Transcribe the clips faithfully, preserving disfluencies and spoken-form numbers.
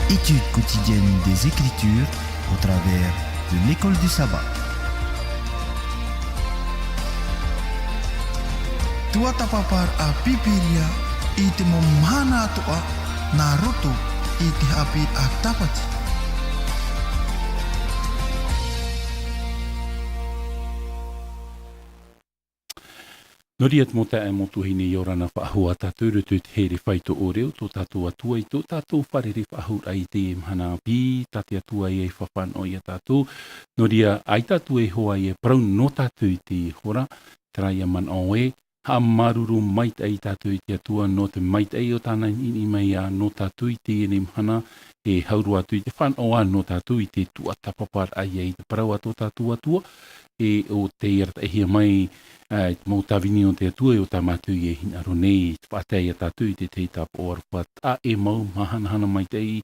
Étude quotidienne des Écritures au travers de l'école du sabbat. Tuatāpaparaʻa Pīpīria i te mau mahana atoʻa nā roto i te haʻapiʻiraʻa Tāpati. Nō reira te mau taeaʻe, mau tuahine, ʻia ora na faʻahou ā tātou i roto i te here faito ʻore o tō tātou Atua i tō tātou fārerei faʻahou raʻa i teie mahana ʻāpī, tā te Atua ïa i faʻanaho ia tātou. Nō reira, ʻaita atu e hoa ïa e parau nō tātou i teie hora, terā ïa manaʻo ē, haʻamāuruuru maitaʻi tātou i te Atua nō te maitaʻi o tāna i niʻiniʻi mai ā nō tātou i teie nei mahana, e hau roa atu i te faʻanaho ā nō tātou i te tuatāpaparaʻa ïa i te parau a tō tātou Atua, e ʻo tei arataʻihia mai, ā, i te mau tāvini o te Atua, e ʻo tā mātou ïa e hinaʻaro nei, i te faʻatae ia tātou i te tahi tāpaʻo aroha taʻa ʻē mau, māhanahana maitaʻi,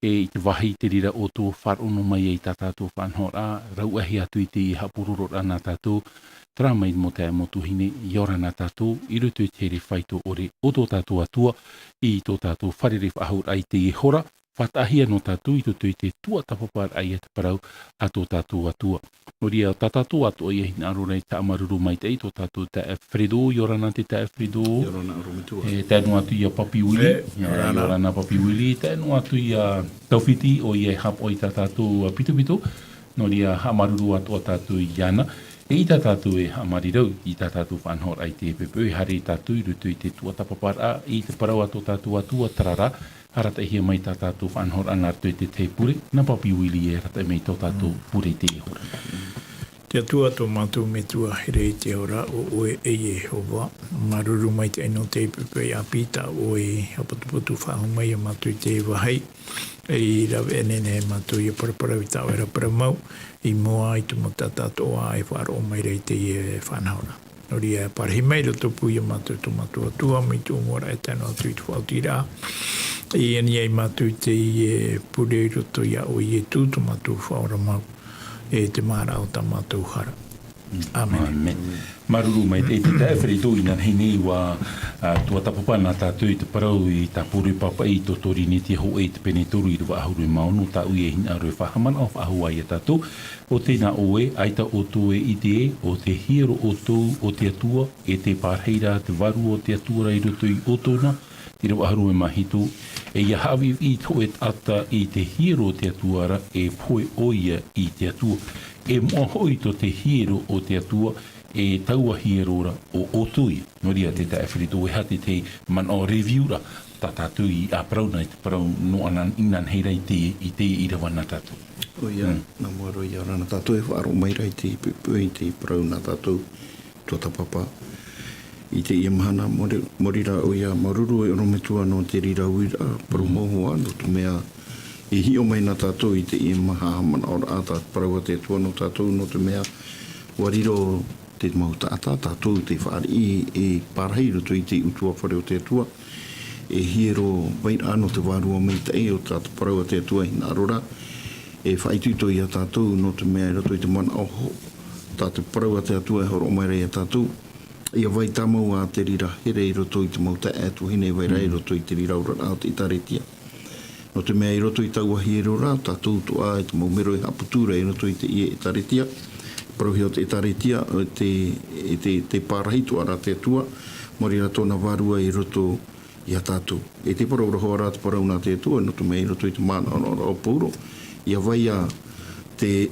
e i te vāhi i te reira ʻoutou faʻaroʻo mai ai i tā tātou faʻanahoraʻa, rauʻahia atu i teie haʻapurororaʻa nā tātou, terā mai te mau taeaʻe, mau tuahine, ʻia ora na tātou, i roto i te here faito ʻore o tō tātou Atua, i tō tātou fārerei faʻahou raʻa i teie hora, faʻataʻahia nō tātou i roto i te tuatāpaparaʻa ïa te parau a tō tātou Atua. Nō reira, tā tātou atoʻa ïa e hinaʻaro nei, haʻamāuruuru maitaʻi tō tātou taeaʻe Fredo, ʻia ora na te taeaʻe Fredo. ʻIa ora na ʻorometua. E tae noa atu ïa Papi Willy. E, ʻia ora na. ʻIa ora na Papi Willy. Tae noa atu ïa Taufiti, ʻoia e haʻapaʻo i tā tātou, ā, pitopito. Nō reira, haʻamāuruuru atoʻa tātou iāna. E ʻaita tātou e haʻamāuruuru i tā tātou faʻanahoraʻa i teie poʻipoʻi, e haere tātou i roto i te tuatāpaparaʻa i te parau a tō tātou Atua, terā rā, arataʻihia mai tā tātou faʻanahoraʻa nā roto i te tahi pure, nā Papi Willy e arataʻi mai tō tātou pure i teie hora. Te Atua tō mātou Metua here i te ao ra, ʻo ʻoe e Iehova, māuruuru maitaʻi nō teie poʻipoʻi ʻāpī tā ʻoe i haʻapatupatu faʻahou mai ia mātou i teie vāhi. E rave ʻē nei mātou ʻia paraparau i tā ʻoe ra parau mau, i mua i te mau taʻata atoʻa e faʻaroʻo mai ra i teie faʻanahoraʻa. Nō reira, e parahi mai i roto pū ia mātou tō mātou Atua, mai te ʻōmuaraʻa e tae noa atu i te faʻaotiraʻa. E ani ai mātou i teie pure i roto iā ʻoe Ietu, tō mātou Faʻaora mau, e te māraʻa o tā mātou hara. ʻĀmene. ʻĀmene. Māuruuru maitaʻi te taeaʻe Fredo, inanahi nei ʻua, ā, tuatāpapa na tātou i te parau i tā Pōrō i pāpaʻi i tō Torinetia hōʻē i te pene toru ʻīrava ʻahuru mā ono, tāʻu ïa e hinaʻaro e faʻahaʻamanaʻo faʻahou ā ia tātou. ʻO tē nā ʻō ē, ʻaita ʻoutou e ʻite ē, ʻo tei hiero ʻoutou o te Atua, e tē pārahi ra te Vārua o te Atua ra i roto iā ʻoutou na, ʻīrava ʻahuru mā hitu, e ʻia haʻaviʻiviʻi te hōʻē taʻata i te hiero o te Atua ra, e pohe ʻoia i te Atua. E moʻa hoʻi tō te hiero o te Atua, e taua hiero ra ʻo ʻoutou ïa. Nō reira te taeaʻe Fredo, e aha te, te manaʻo review ra, tā tātou i ʻāparau na i te parau nō ʻana inanahi ra i te, i te ʻīrava nā tātou. ʻOia, Mm. nā mua roa ïa ra nā tātou e faʻaroʻo mai ra i te, i te parau nā tātou, tuatāpapa. I teie mahana, mōrī, mōrī rā ʻoia, māuruuru e ʻorometua nō te reira uiraʻa, parau Mm. mau hoʻi, nō te mea, i hiʻo mai na tātou i teie mau haʻamanaʻoraʻa, tā te parau a te Atua nō tātou, nō te mea, ʻua riro te mau taʻata, tātou tei fāriʻi e pārahi i roto i te ʻutuāfare o te Atua, e hiero vairaʻa nō te Vārua Maitaʻi, ʻo tā te parau a te Atua e hinaʻaro ra, e faʻaitoito ia tātou, nō te mea i roto i te manaʻo ho-, tā te parau a te Atua e hōroʻa mai ra ia tātou, ʻia vai tāmau ā te reira here i roto i te mau taeaʻe tuahine e vai ra i Mm. roto i te reira oraraʻa o te ʻĒtārētia. Nō te mea i roto i taua hiero ra, tātou atoʻa e te mau mero e haʻaputu ra i roto i teie ʻĒtārētia, parauhia o te ʻĒtārētia, e te, e te, te pārahi atoʻa ra te Atua, mōrī rā tōna Vārua i roto iā tātou. E te parau ra hoʻi ra te parau nā te Atua, nō te mea i roto i te manaʻo ra o Pauro, ʻia vai ā te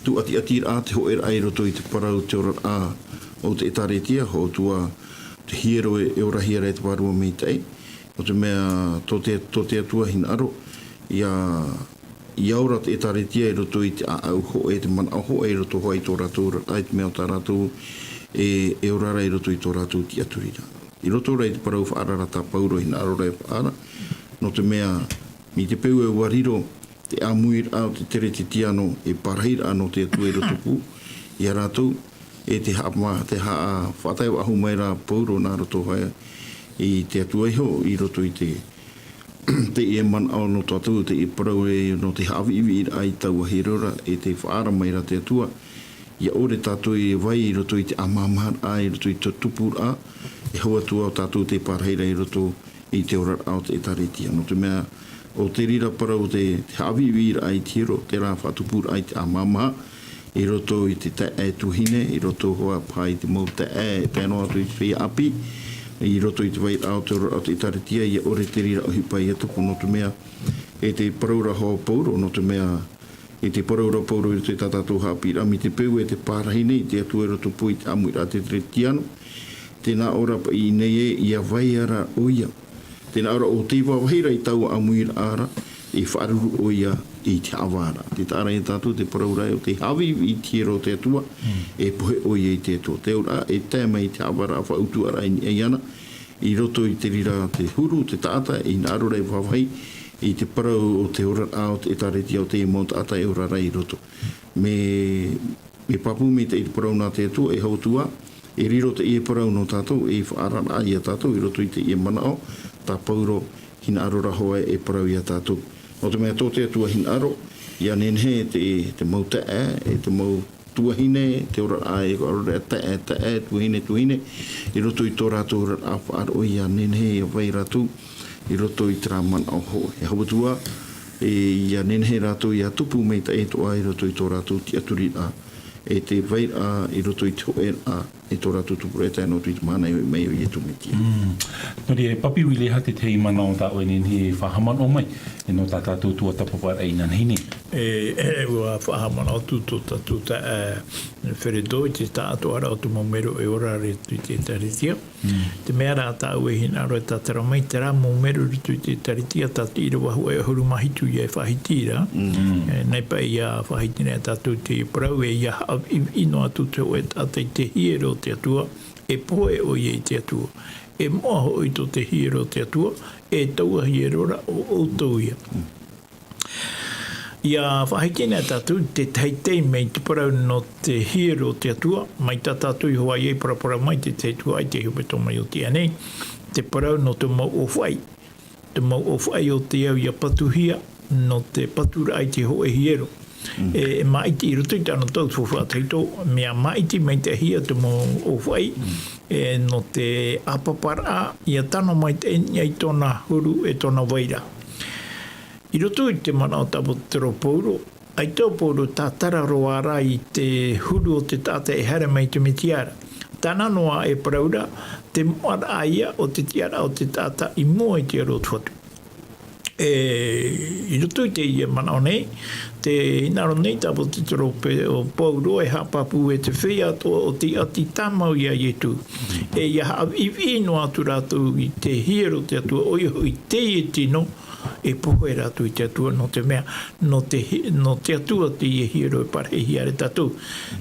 tūʻatiʻatiraʻa, te hōʻēraʻa i roto i te parau, te oraraʻa o te ʻĒtārētia, hōʻē atu ā te hiero e, e orahia ra e te Vārua Maitaʻi, nō te mea tō te, tō te Atua hinaʻaro, ʻia, ʻia ora te ʻĒtārētia i roto i te ʻāʻau hōʻē, te manaʻo hōʻē i roto hoʻi i tō rātou oraraʻa, i te mea ʻo tā rātou e, e ora ra i roto i tō rātou tiʻaturiraʻa. I roto rā i te parau faʻaara ra tā Pauro e hinaʻaro ra e faʻaara, nō te mea, mai te peu ē ʻua riro te ʻāmuiraʻa o te Teretetiano, e pārahiraʻa nō te Atua i roto pū iā rātou, e te haʻama-, te haʻa-, faʻatae faʻahou mai ra Pauro nā roto hoʻi i te Atua iho, i roto i te, teie manaʻo nō tātou, teie parau ē nō te haʻaviʻiviʻiraʻa i taua hiero ra, e tē faʻaara mai ra te Atua, ʻia ʻore tātou e vai i roto i te ʻāmahamaharaʻa, i roto i te tupuraʻa, e hōʻē atu ā tātou tē pārahi ra i roto i te oraraʻa o te ʻĒtārētia. Nō te mea, ʻo te reira parau te, te haʻaviʻiviʻiraʻa i te hiero, terā faʻatupuraʻa i te ʻāmahamaha, i roto i te taeaʻe tuahine, i roto hoʻi paha i te mau taeaʻe, e tae noa atu i te feiā ʻāpī, i roto i te vairaʻa o te oraraʻa o te ʻĒtārētia, ʻia ʻore te reira ʻohipa ʻia tupu, nō te mea, e te parau ra hoʻi a Paulo, nō te mea, e te parau ra Paulo i roto i tā tātou haʻapiʻiraʻa, mai te peu e te pārahi nei te Atua i rotopū i te ʻāmuiraʻa a te Teretiano, tē nā ʻō ra paʻi nei ē, ʻia vai ra ʻoia. Tē nā ʻō ra ʻo tei vāvāhi ra i taua ʻāmuiraʻa ra, e faʻaruru ʻoia i te haʻavāraʻa. Tē taʻa ra ia tātou te parau ra ē, ʻo tei haʻaviʻiviʻi i te hiero o te Atua, e pohe ʻoia i te Atua. Te auraʻa, e tae mai i te haʻavāraʻa, faʻautuʻaraʻa i niʻa iāna, i roto i te reira te huru, te taʻata, e hinaʻaro ra e vāvāhi i te parau o te oraraʻa o te ʻĒtārētia, ʻo teie mau taʻata e ora ra i roto. Mea, mea pāpū maitaʻi te parau nā te Atua, e hau atu ā, e riro teie parau nō tātou, e faʻaararaʻa ia tātou i roto i teie manaʻo, tā Paulo, hinaʻaro ra hoʻi e parau ia tātou. Nō te mea tō te Atua hinaʻaro, ʻia nehenehe te, te mau taeaʻe, e te mau tuahine, te oraraʻa e faʻaroʻo ra taeaʻe, taeaʻe, tuahine, tuahine, i roto i tō rātou oraraʻa faʻaroʻo, ʻia nehenehe ʻia vai rātou i roto i terā manaʻo hōʻē. E hau atu ā, e, ʻia nehenehe rātou ʻia tupu maitaʻi atoʻa i roto i tō rātou tiʻaturiraʻa, e te vairaʻa i roto i te hōʻēraʻa, e tō rātou tupuraʻa e tae noa atu i te mahana e hoʻi mai ʻo Iesu Mesia. Mm. Nō reira, e Papi Vili, e aha te tahi manaʻo tā ʻoe e nehenehe e faʻahaʻamanaʻo mai, e nō tā tātou tuatāpaparaʻa inanahi nei? E, e, ʻua faʻahaʻamanaʻo atu tō tātou taeaʻe, e, Feredo i te taʻatoʻaraʻa o te mau mero e ora ra i te ʻĒtārētia. Mm. Te mea rā tāʻu e hinaʻaro e tātara mai, terā mau mero i roto i te ʻĒtārētia, tā te ʻīrava hōʻē ʻahuru mā hitu ïa e faʻahiti ra. Mm. E, nā paʻi ʻia faʻahiti nei tātou te parau ē, ʻia haʻaviʻiviʻi noa atu te hōʻē taʻata i te hiero o te Atua, e pohe ʻoia i te Atua. E moʻa hoʻi tō te hiero o te Atua, e taua hiero ra ʻo ʻoutou ïa. Mm. ʻIa faʻahiti nei tātou te teitei mai te parau nō te hiero o te Atua, mai tā tātou i Hawaii e paraparau mai te tahi tuhaʻa i te hepetoma i ʻōtiʻa nei, te parau nō te mau ʻōfaʻi. Te mau ʻōfaʻi o te au ʻia patuhia, nō te paturaʻa i te hōʻē hiero. Mm. E, e māʻiti i roto i tāna tau faufaʻa tahito, mea māʻiti maitaʻihia te mau ʻōfaʻi, mm, e, nō te ʻāpaparaʻa, ʻia tano maitaʻi i tōna huru e tōna vai ra. I roto i te manaʻo tāpōtetero o Paulo, ʻaita ʻo Paulo tātara roa ra i te huru o te taʻata e haere mai i te Mesia ra. Tāna noa e parau ra, te moʻaraʻa ïa o te tiʻaraʻa o te taʻata i mua i te aro o te Fatu. E, i roto i teie manaʻo nei, tē hinaʻaro nei tāpōtetero o Pe-, o Paulo e haʻapāpū e te feiā atoʻa ʻo tei ʻati tāmau ia Iesu. E ʻia haʻaviʻiviʻi noa atu rātou i te hiero o te Atua, ʻoia hoʻi teie tino, e pohe rātou i te Atua, nō te mea, nō te hi-, nō te Atua teie hiero e parahihia ra e tātou.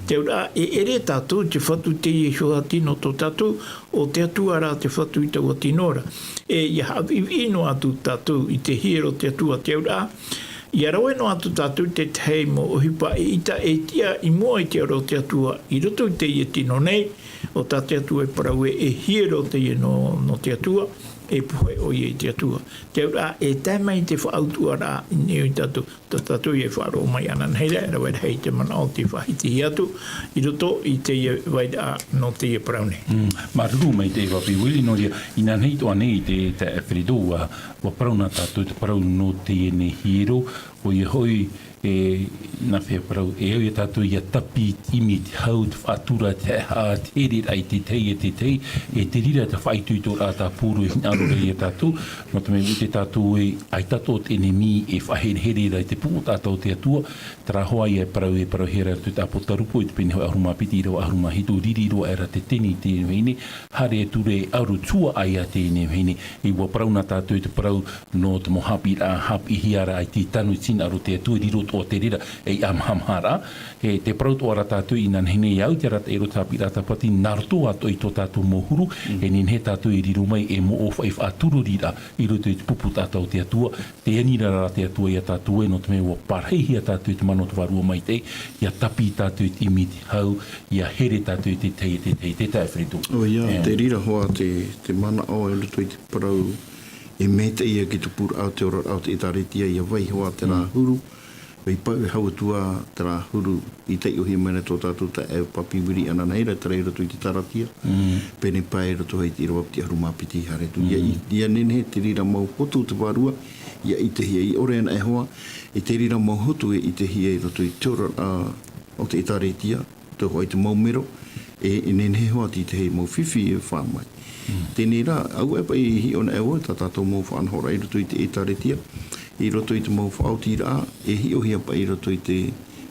Te auraʻa, e ʻere tātou i te Fatu teie iho ā tino tō tātou, ʻo te Atua rā te Fatu i taua tino ra. E ʻia haʻaviʻiviʻi noa atu tātou i te hiero o te Atua, te auraʻa, ʻia rave noa atu tātou i te tahi mau ʻohipa ʻeʻita e tiʻa i mua i te aro o te Atua, i roto i teie tino nei, ʻo tā te Atua e parau ē, e hiero teie nō, nō te Atua, e pohe ʻoia i te Atua. Te auraʻa, e tae mai te faʻautuʻaraʻa i niʻa ia tātou, tā tātou e faʻaroʻo mai ananahi ra, e rave rahi te manaʻo tei faʻahitihia atu, i roto i teie vairaʻa nō teie parau nei. Mm, māuruuru maitaʻi Papi Vili, nō reira, inanahi atoʻa nei te, te Feredo, ʻua, ʻua parau na tātou te parau nō teie nei hiero, ʻoia hoʻi, e, nā fea parau, e au ia tātou ʻia tapī i te ʻimi, te hau, te faʻatura, te haʻehaʻa, te hereraʻa i te tahi e te tahi, e te reira te faʻaitoitoraʻa tā Paulo e hinaʻaro ra ia tātou, nō te mea ʻite tātou ē, ʻaita atoʻa te ʻenemi e faʻaherehere ra i te pupu taʻata o te Atua, terā hoʻi e parau, e parauhia ra te Apotarupo i te pene hōʻē ʻahuru mā piti, ʻīrava ʻahuru mā hitu, riri roa aʻera te tini i teie nei vahine, haere atu ra e ʻaro tuaʻa ia teie nei vahine. E ʻua parau na tātou i te parau nō te mau haʻapiʻiraʻa, haʻapiʻihia ra ʻaita i tano i te hinaʻaro o te Atua, e riro atoʻa te reira ei ʻāmahamaharaʻa. E te parau atoʻa ra tātou inanahi nei, e au te arataʻi i roto i te haʻapiʻiraʻa Tāpati, nā roto atoʻa i tō tātou mau huru, e nehenehe tātou e riro mai ei mau ʻōfaʻi faʻatururiraʻa i roto i te pupu taʻata o te Atua, tē ani ra rā te Atua ia tātou ē, nō te mea ʻua parahihia tātou e te mana o te Vārua Maitaʻi, ʻia tapī tātou i te ʻimi, te hau, ʻia here tātou i te tahi e te tahi, te taeaʻe Feredo. ʻOia, e te reira hoʻi te, te manaʻo i roto i te parau, e maitaʻi ïa te tupuraʻa o te oraraʻa o te ʻĒtārētia, ʻia vai hoʻi terā huru, vai paʻi e hau atu ā terā huru i taiʻohia mai ra tō tātou taeaʻe Papi Vili ananahi ra, terā i roto i te Taratia, pene pae i roto i te ʻīrava piti ʻahuru mā piti, haere atu. ʻIa, ʻia nehenehe te reira mau hotu o te Vārua, ia ʻitehia, i ʻore ana e hoa, e te reira mau hotu e ʻitehia i roto i te oraraʻa o te ʻĒtārētia, te hoa i te mau mero, e, e nehenehe hoʻi te tahi mau fifi e fā mai. Teie rā, ʻaore paʻi e hiʻo ana e hoa, tā tātou mau faʻanahoraʻa i roto i te ʻĒtārētia, i roto i te mau faʻaotiraʻa, e hiʻohia paʻi i roto i te,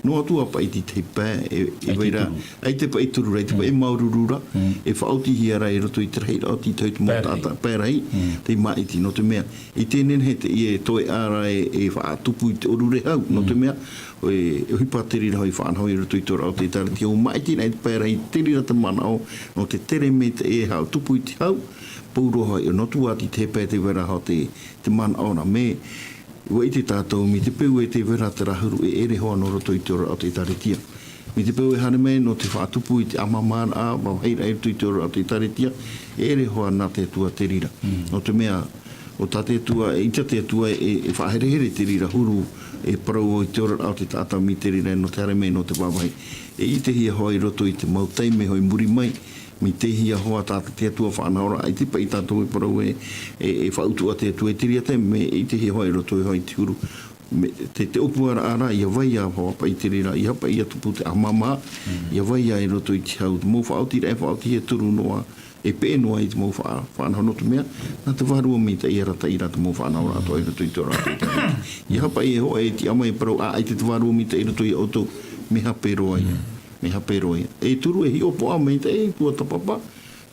noa atu ā paʻi te tahi pae, e, e vai ra, ʻaita paʻi turu ra, ʻaita paʻi māuruuru ra, e faʻaotihia ra i roto i te rahiraʻa o te tahi mau taʻata, pae rahi, tei māʻiti, nō te mea, i teie nei e te, e toeʻa ra e, e faʻatupu i te ʻōrure hau, nō te mea, e, e ʻohipa te reira hoʻi faʻanaho i roto i te oraraʻa o te ʻĒtārētia, ʻua māʻiti ana i te pae rahi, te reira te manaʻo, nō te tere maitaʻi e haʻatupu i te hau, pauroa hoʻi, nō te ʻati te pae te vai ra hoʻi te, te manaʻo ra, mea, ʻua ʻite tātou mai te peu e te vai ra terā huru e ʻere hoʻi nō roto i te oraraʻa o te ʻĒtārētia. Mai te peu e haere mai nō te faʻatupu i te ʻāmāmāraʻa, vāvāhiraʻa i roto i te oraraʻa o te ʻĒtārētia, e ʻere hoʻi nā te Atua te reira. Nō te mea, ʻo tā te Atua, ʻaita te Atua e, e faʻaherehere te reira huru, e parau i te oraraʻa o te taʻata mai te reira nō te haere mai nō te vāvāhi. E ʻitehia hoʻi i roto i te mau taime hoʻi i muri mai, mai teie hoa tā te Atua faʻanahoraʻa, ʻaita paʻi tātou e parau e, e, e faʻautuʻa te Atua i te reira taime, e ʻitehia hoʻi i roto hoʻi i te huru. Mea, te, te ʻōpuaraʻa ra, ʻia vai ā hoʻi paʻi te reira, ʻia paʻi ʻia tupu te ʻāmāmā, ʻia vai ā i roto i te hau, te mau faʻaotiraʻa e faʻaotihia e toru noa, e peʻe noa i te mau faʻa-, faʻanaho nō te mea, nā te Vārua Maitaʻi e arataʻi ra te mau faʻanahoraʻa atoʻa i roto i te oraraʻa o te ʻĒtārētia. ʻIa haʻapaʻo e hōʻē e tiʻa mai e parau, ā, ʻaita te Vārua Maitaʻi i roto ia ʻoutou, mea hape roa ia. Mea hape roa ia. E turu e hiʻopoʻa maitaʻi, tuatāpapa,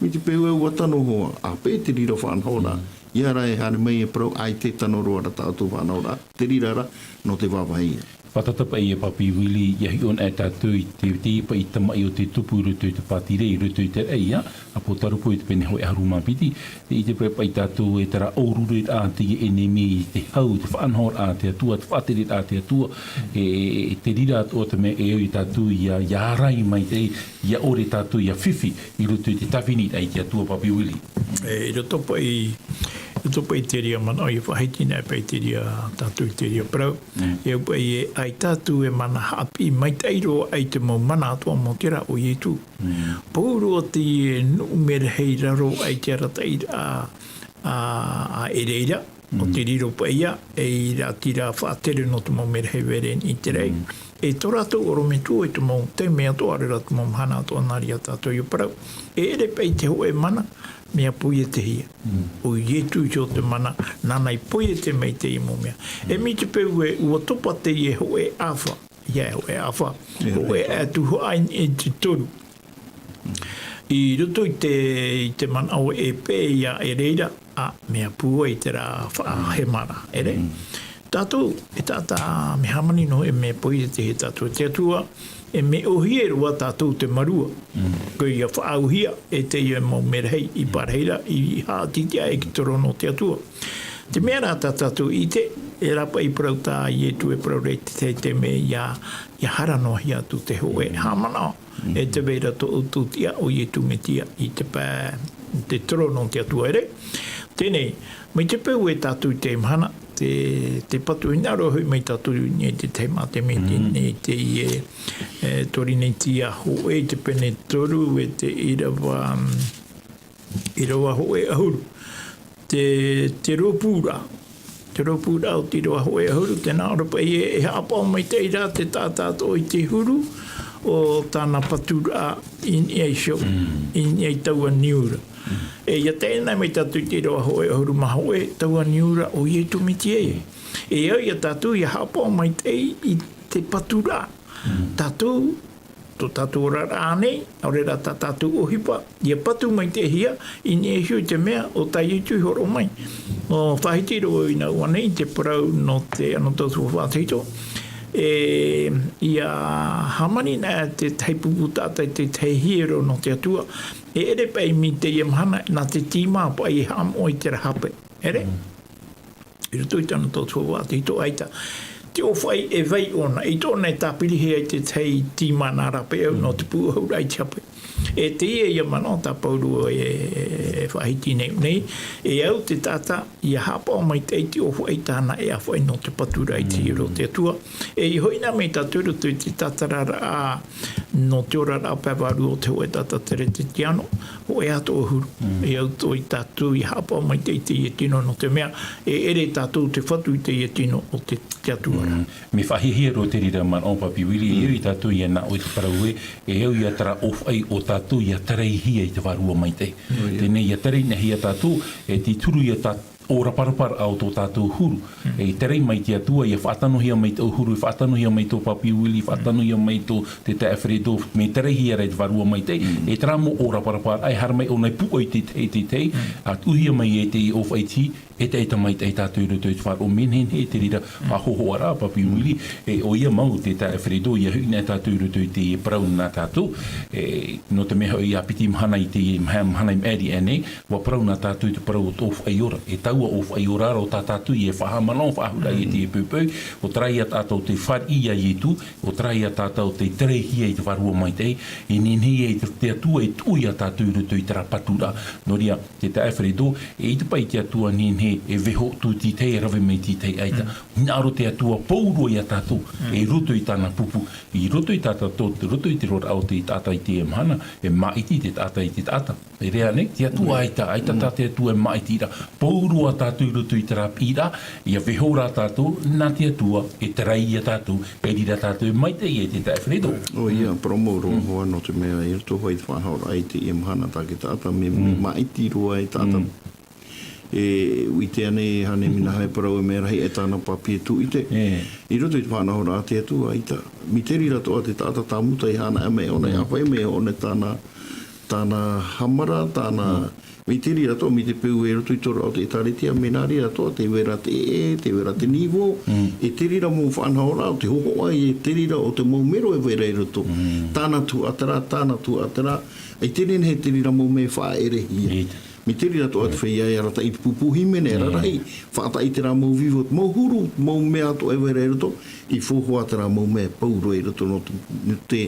mai te peu ē ʻua tano hoʻi, ā, paʻi te reira faʻanahoraʻa. ʻIa ora e haere mai e parau, ʻaita e tano roa ra tā ʻoutou faʻanahoraʻa, te reira ra, nō te vāvāhi. Fātata paʻi e Papi Willie, ʻia hiʻo ana e tātou i te, te paʻi tamaʻi o te tupu i roto i te pātireia, i roto i te raʻi, ā, ʻa Pōtarupo i te pene hōʻē ʻahuru mā piti, tē ʻite paʻi tātou e terā ʻōrureraʻa te ʻenemi i te hau, te faʻanahoraʻa a te Atua, te faʻatereraʻa a te Atua, e, e, e te reira atoʻa te mea e au ia tātou ʻia, ʻia ārai maitaʻi, ʻia ʻore tātou ʻia fifi i roto i te tāviniraʻa i te Atua, Papi Willie. E, i roto paʻi, i roto paʻi i te reira manaʻo, ʻia faʻahiti ana paʻi te reira tātou i te reira parau. E au paʻi e, ʻaita tātou e mana haʻapiʻi maitaʻi roa i te mau mana atoʻa mau terā o Ietu. Pauroa teie nuʻu merahi i raro aʻe i te arataʻiraʻa a, a, a Ereira, ʻo te riro paʻi ia, e i rā tira faʻatere nō te mau merahi vere i te raʻi. E tō rātou ʻorometua i te mau taime atoʻa, ʻaore rā te mau mahana atoʻa nā reira tātou ʻia parau. E ʻere paʻi te hōʻē mana, mea poietehia. ʻO Ietu iho te mana, nāna i poiete mai teie mau mea. E mai te peu ē, ʻua topa teie hōʻē ʻāfa, ʻia hōʻē ʻāfa, hōʻē ʻae tuhaʻa i te toru. I roto i te, i te manaʻo e pē ia Ereira, ā, mea pūai terā faʻahemaraʻa, ʻere? Tātou, e taʻata, mea hāmani noa e mea poietehia tātou e te Atua, e mea ʻōhie roa tātou te marua. Koia faʻaauhia, e teie mau merahi, i pārahi ra, i haʻatiʻa e te torono o te Atua. Te mea rā tā tātou i ʻite, e rāpaʻi parau tā Ietu e parau ra i te tahi taime ʻia, ʻia hara noa hia atu te hōʻē haʻamanaʻo, e te vai ra tō ʻoutou tiʻa ʻo Ietu Metia i te pae, te torono o te Atua, ʻere? Teie nei, mai te peu ē tātou i teie mahana, te, te patu hinaʻaro hoʻi mai tātou i niʻa i te tahi mā te miti nei teie, e, Torinetia hōʻē i te pene toru e te ʻīrava, ʻīrava hōʻē ʻahuru. Te, te rōpūraʻa. Te rōpūraʻa o te ʻīrava hōʻē ʻahuru, tē nā ʻō ra paʻi ē, e haʻapaʻo maitaʻi rā te taʻata atoʻa i te huru o tāna paturaʻa i niʻa iho, i niʻa i taua niu ra. E ʻia tae noa mai tātou i te ʻīrava hōʻē ʻahuru mā hōʻē, taua niu ra ʻo Ietu Metia ē. E au ia tātou ʻia haʻapaʻo maitaʻi i te paturaʻa. Tātou, tō tātou oraraʻa nei, ʻaore rā tā tātou ʻohipa, ʻia patu maitaʻihia i niʻa iho i te mea ʻo tā Ietu i hōroʻa mai. ʻUa faʻahiti roa au i nā ʻua nei te parau nō te anotau tuhaʻa vātahito. E, ʻia hāmani na te tahi pupu taʻata i te tahi hiero nō te Atua. E ʻere paʻi mai teie mahana, nā te tīmā paʻi e haʻamoʻa i terā hape. ʻEre? I roto i tāna tō tuhaʻa vātahito ʻaita. Te ʻōfaʻi e vai ʻōna, i tōna e tāpirihia i te tahi tīmā nā rāpae au nō te pūʻohuraʻa i te hape. E teie ia manaʻo tā Pauro e, e faʻahiti nei, nei, e au te taʻata, ʻia haʻapaʻo maitaʻi te ʻōfaʻi tāna e ʻāfaʻi nō te paturaʻa i te hiero o te Atua. E ʻia hoʻi na mai tātou i roto i te tātararaʻa nō te oraraʻa pae vārua o te hōʻē taʻata kerisetiano, hōʻē atoʻa huru. E au atoʻa ia tātou ia haʻapaʻo maitaʻi i teie tino, nō te mea, e ʻere tātou te fatu i teie tino o te, te Atua ra. Mea faʻahiahia roa te reira manaʻo, Papi Willie, e au ia tātou ia nā ʻoe te parau ē, e au ia terā ʻōfaʻi o tātou ia taraihia i te Vārua Maitaʻi. Teie ia taraihia tātou, e te turu ia tā ʻōraparaparaʻa o tō tātou huru. E tarai mai te Atua, ia faʻatanohia mai tō huru, e faʻatanohia mai tō Papi Willie, faʻatanohia mai tō te taeaʻe Fredo, mea taraihia ra i te Vārua Maitaʻi. E terā mau ʻōraparaparaʻa, e haere mai ʻōna e pūʻoi i te tahi, te tahi, a tuʻuhia mai e te ʻōfaʻi, e te, e te maitaʻi tātou i roto i te faʻaroʻo, mea nehenehe te reira faʻahōhoʻaraʻa, Papi Willie, e ʻoia mau te taeaʻe Fredo, ia hoʻi nei tātou i roto i te parau nā tātou, e, nō te mea hoʻi ia piti mahana i te maha-, mahana i maʻiri aʻenei, ʻua parau nā tātou i te parau o te ʻōfaʻi ora, e taua ʻōfaʻi ora ra o tā tātou ia e faʻahaʻamanaʻo, faʻahou ra i te poipoi, ʻo terā ia tātou te fāriʻi ia Ietu, ʻo terā ia tātou te taraihia i te Vārua Maitaʻi, e nehenehe ia te, te Atua e tuʻu ia tātou i roto i terā paturaʻa. Nō reira, te taeaʻe Fredo, e ʻite paʻi te Atua nehenehe e vaiiho atu i te tahi, e rave mai i te tahi, ʻaita. Hinaʻaro te Atua pauroa ia tātou, e roto i tāna pupu, i roto i tā tātou, i roto i te roaraʻa o te taʻata i teie mahana, e māʻiti te taʻata i te taʻata. E rave nei, te Atua ʻaita, ʻaita tā te Atua e māʻitiraʻa. Pauroa tātou i roto i terā piʻiraʻa, ia vaiiho rā tātou, nā te Atua, e tarai ia tātou, e reira tātou e maitaʻi ai, te taeaʻe Fredo. ʻOia, parau mau roa hoʻi nō te mea, i roto hoʻi i te faʻanahoraʻa i teie mahana tā te taʻata, mea, mea māʻiti roa e taʻata. E, ʻua ʻite ānei, hānere mea nā hea e parau e mea rahi e tāna papi e tūʻite. I roto i te faʻanahoraʻa a te Atua, ʻaita. Mea te reira atoʻa te taʻata tāmuta i haʻanaʻe mai ʻōna, i ʻāfaʻi mai ʻōna tāna, tāna haʻamara, tāna, mea te reira atoʻa, mea te peu e roto i te oraraʻa o te ʻĒtārētia, mea nā reira atoʻa, tē vai ra te ʻeʻe, tē vai ra te nivo, e te reira mau faʻanahoraʻa, ʻo te hōhoʻa, e te reira o te mau mero e vai ra i roto. Tāna tuhaʻa terā, tāna tuhaʻa terā, e te reira, e te reira mau mea e faʻaʻerehia. Mea te reira atoʻa te feiā e arataʻi i te pupu hīmene, e rarahi, faʻataʻa i terā mau vivo, mau huru, mau mea atoʻa e vai ra i roto, i faufaʻa terā mau mea pauroa i roto nō te, nō te,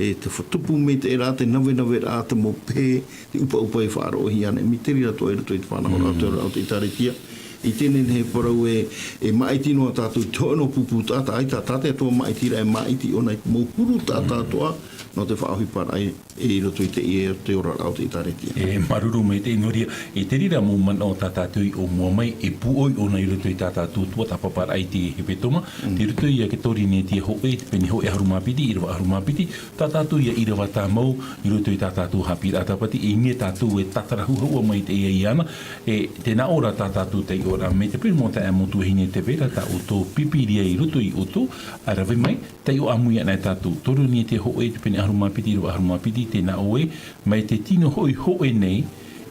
e te fa-, tupu maitaʻi ra, te navenaveraʻa, te mau pehe, te ʻupaʻupa e faʻaroʻohia ānei. Mea te reira atoʻa i roto i te faʻanahoraʻa o te oraraʻa o te ʻĒtārētia. ʻIte nehenehe e parau ē, e māʻiti noa tātou, te hōʻē noa pupu taʻata, ʻaita, tā te Atua māʻitiraʻa e māʻiti ʻōna i te mau huru taʻata atoʻa, nō te faʻaʻohiparaʻa i roto i te, i te oraraʻa o te ʻĒtārētia. E māuruuru maitaʻi, nō reira, e te reira mau manaʻo tā tātou i ʻōmua mai, e pūʻoi ʻōna i roto i tā tātou tuatāpaparaʻa i te hepetoma, tei roto ia i te Korinetia hōʻē, te pene hōʻē ʻahuru mā piti, ʻīrava ʻahuru mā piti, tā tātou ia ʻīrava tāmau, i roto i tā tātou haʻapiʻiraʻa tāpati, e ʻimi tātou e tātarahapa hau maitaʻi iāna, e tē nā ʻō ra tā tātou taiʻoraʻa, mai te peu mau taeaʻe mau tuahine tē vai ra tā ʻoutou pīpīria i roto ia ʻoutou, ʻa rave mai, taiʻo ʻāmui ana e tātou. Korinetia hōʻē, te pene ʻahuru mā piti, ʻīrava ʻahuru mā piti, tē nā ʻō ē, mai te tino hoʻi hōʻē nei,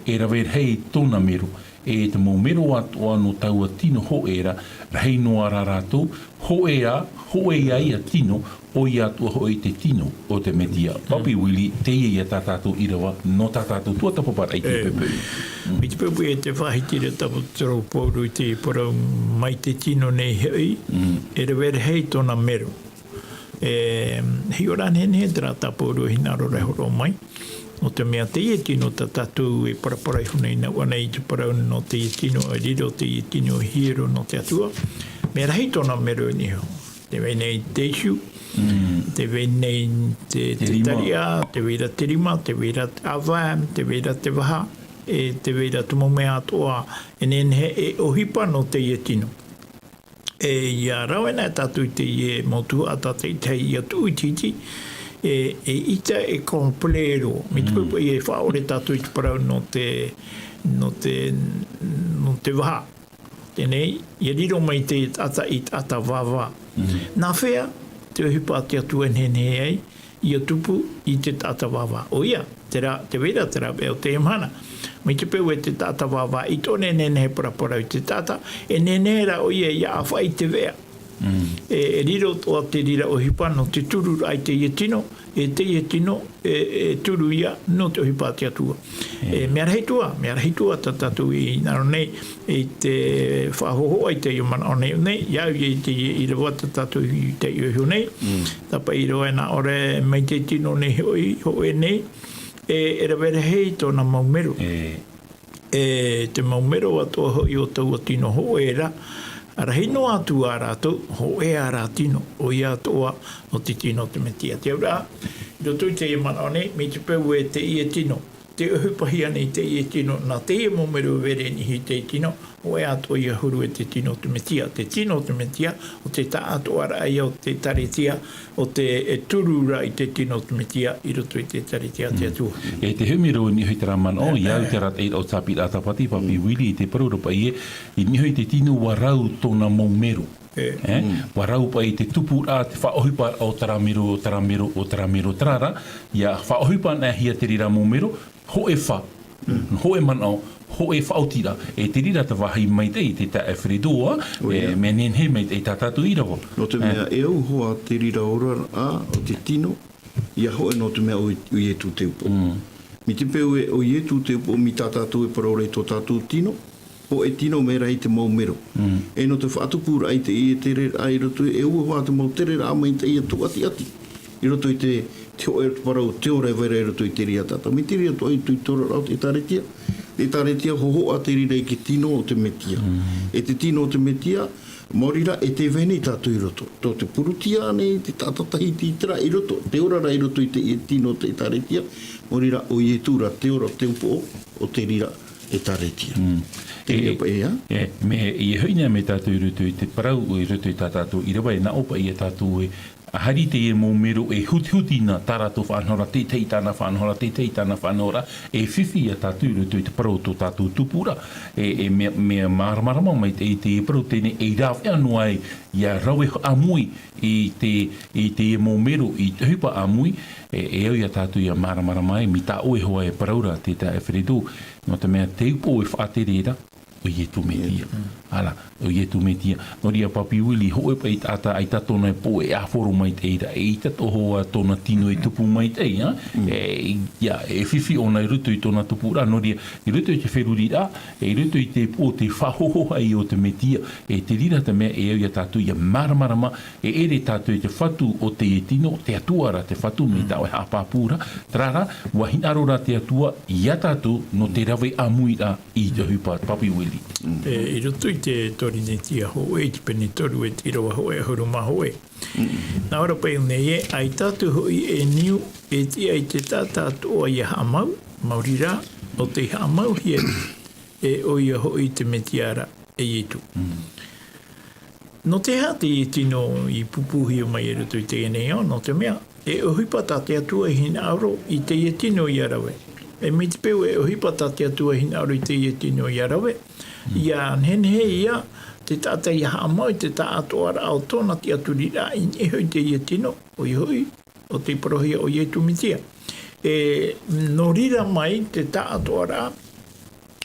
e rave rahi tōna mero. E te mau mero atoʻa nō taua tino hōʻē ra, rahi noa rā rātou, hōʻē ā, hōʻē ā ia tino, ʻoia atoʻa hoʻi te tino o te Mesia. Papi Willie, teie ia tā tātou ʻīrava, nō tā tātou tuatāpaparaʻa i te peu. Mai te peu e te faʻahitiraʻa tāpati ra ʻo Pauro i te parau mai te tino nei hoʻi, e rave rahi tōna mero. E, hiʻo ra nehenehe terā tā Pauro e hinaʻaro ra e hōroʻa mai. Nō te mea teie tino tā tātou e paraparau iho nei, nā ʻō nei i te parau nō teie tino, e riro teie tino hiero nō te Atua. Mea rahi tōna mero i niʻa iho. Tē vai nei te ihu, tē vai nei te, te tariʻa, tē vai ra te rima, tē vai ra te ʻāvae, tē vai ra te vaha, e tē vai ra te mau mea atoʻa, e nehenehe e ʻohipa nō teie tino. E, ʻia rave na tātou i teie mau tuhaʻa tātaʻitahi ʻia tuʻu iti, e, e ʻita e complet roa. Mai te peu e faʻaʻore tātou i te parau nō te, nō te, nō te vaha. Teie nei, ʻia riro mai te taʻata i te taʻata vāvā. Nā hea te ʻohipa a te Atua e nehenehe ai, ʻia tupu i te taʻata vāvā. ʻOia, terā, tē vai ra terā mea o teie mahana. Mai te peu e te taʻata vāvā i tō nehenehe e paraparau i te taʻata, e nehenehe rā ʻoia ʻia ʻāfaʻi i te veʻa. E, e riro atoʻa te reira ʻohipa nō te tururaʻa i teie tino, e teie tino, e, e turu ia nō te ʻohipa a te Atua. E, mea rahi atoʻa, mea rahi atoʻa tā tātou i hinaʻaro nei, i te faʻahōhoʻa i teie manaʻo nei, nei, ʻia au i te ʻīrava tā tātou i taiʻo iho nei. Tāpaʻi roa e nā ʻō ra mai te tino nei hoʻi, hōʻē nei, e, e rave rahi tōna mau mero. E te mau mero atoʻa hoʻi o taua tino hōʻē ra, rahi noa atu ā rātou, hōʻē ā rā tino, ʻoia atoʻa nō te tino o te Mesia. Te auraʻa, I roto i teie manaʻo nei, mai te peu e teie tino, tē ʻohipahia nei teie tino, nā teie mau mero e vere nei i teie tino, ʻo ʻoia atoʻa ia huru e te tino o te Metia. Te tino o te Metia, ʻo te taʻatoʻaraʻa ia o te ʻĒkālesia, ʻo te, e turu ra i te tino o te Metia, i roto i te ʻĒkālesia a te Atua. E te humi roa i niʻa i terā manaʻo, ia au te rātaʻi o te tāpiraʻa tāpati, Papi Willie, i te parau ra paʻi ē, i niʻa i te tino ʻua rau tōna mau mero. E. E? ʻUa rau paʻi te tupuraʻa, te faʻaʻohiparaʻa o terā mero, o terā mero, o terā mero, terā rā, ia faʻaʻohipa anaʻe hia te reira mau mero, hōʻē fā, hōʻē manaʻo, hōʻē faʻaotiraʻa, e te reira te vāhi maitaʻi i te taeaʻe Fredo, ʻo e, ia. Mea nehenehe maitaʻi tā tātou ʻīrava. Nō te mea, e au hoʻi te reira oraraʻa o te tino, ia hōʻē nō te mea ʻo, ʻo Ietu te upoʻo. Mai te peu ē, ʻo Ietu te upoʻo, mai tā tātou e parau ra i tō tātou tino, hōʻē tino mai ra i te mau mero. E nō te faʻatupuraʻa i te, i te tereraʻa i roto, e ʻua hoʻi te mau tereraʻa maitaʻi ia tūʻatiʻati. I roto i te, te hōʻē parau, te ora e vai ra i roto i te reira taʻata. Mai te reira atoʻa i te, i te oraraʻa o te ʻĒkālesia. Te ʻĒkālesia hōhoʻa te reira i te tino o te Metia. E te tino o te Metia, maori rā, e tē vai nei tātou i roto. Tō te purutia nei, te taʻata tahiti terā i roto. Te ora ra i roto i te, i te tino o te ʻĒkālesia. Maori rā, ʻo Ietu rā, te ora, te upoʻo, ʻo te reira ʻĒkālesia. Te reira paʻi ē, e, mea, e hoʻi nei mai tātou i roto i te parau, i roto i tā tātou ʻīrava, e nā ʻō paʻi ia tātou ē, ʻa haere i teie mau mero e hutihuti na tā rātou faʻanahoraʻa, te tahi tāna faʻanahoraʻa, te tahi tāna faʻanahoraʻa, e fifi ia tātou i roto i te parau o tō tātou tupuraʻa, e, e mea, mea māramarama maitaʻi i teie parau teie nei, e rāveʻa noa ai, ia rave ʻāmui i te, i teie mau mero, i te ʻohipa ʻāmui, e, e au ia tātou ia māramarama ai, mai tā ʻoe hoʻi e parau ra, te taeaʻe Fredo, nō te mea te upoʻo e faʻatere ra, ʻo Ietu Metia. ʻĀ rā, ʻo Ietu Metia. Nō reira Papi Willie, hōʻē paʻi taʻata ʻaita tōna e poʻe ʻāfaro maitaʻi ra, ʻaita atoʻa tōna tino e tupu maitaʻi, ā? E, ia, e fifi ʻōna i roto i tōna tupuraʻa, nō reira, i roto i te feruriraʻa, e i roto i te pō, te faʻahōhoʻa o te Metia, e te reira te mea e au ia tātou ia māramarama, e ʻere tātou i te fatu o te tino, te Atua rā te fatu, mai tā ʻoe haʻapāpū ra, terā rā, ʻua hinaʻaro rā te Atua ia tātou nō te rave ʻāmui ra, i te ʻohipa, Papi Willie. E, i roto i te Torinetia hōʻē, i te pene toru e te ʻīrava hōʻē ʻahuru mā hōʻē. Nā ʻō ra paʻi nei ē, ʻaita atu hoʻi e niu, e tiʻa i te taʻata atoʻa ia haʻamau, maori rā, ʻo tei haʻamauhia, e ʻoia hoʻi te Metia ra, e Ietu. Nō te aha teie tino i pūpūhia mai i roto i teie nei ao, nō te mea, e ʻohipa tā te Atua i hinaʻaro i teie tino ia rave. E mai te peu e ʻohipa tā te Atua i hinaʻaro i teie tino ia rave, ia nehenehe ia te taʻata ia haʻamau i te taʻatoʻaraʻa o tōna tiʻaturiraʻa i niʻa iho i teie tino, ʻoia hoʻi, ʻo tei parauhia ʻo Ietu Metia. E, nō reira mai te taʻatoʻaraʻa,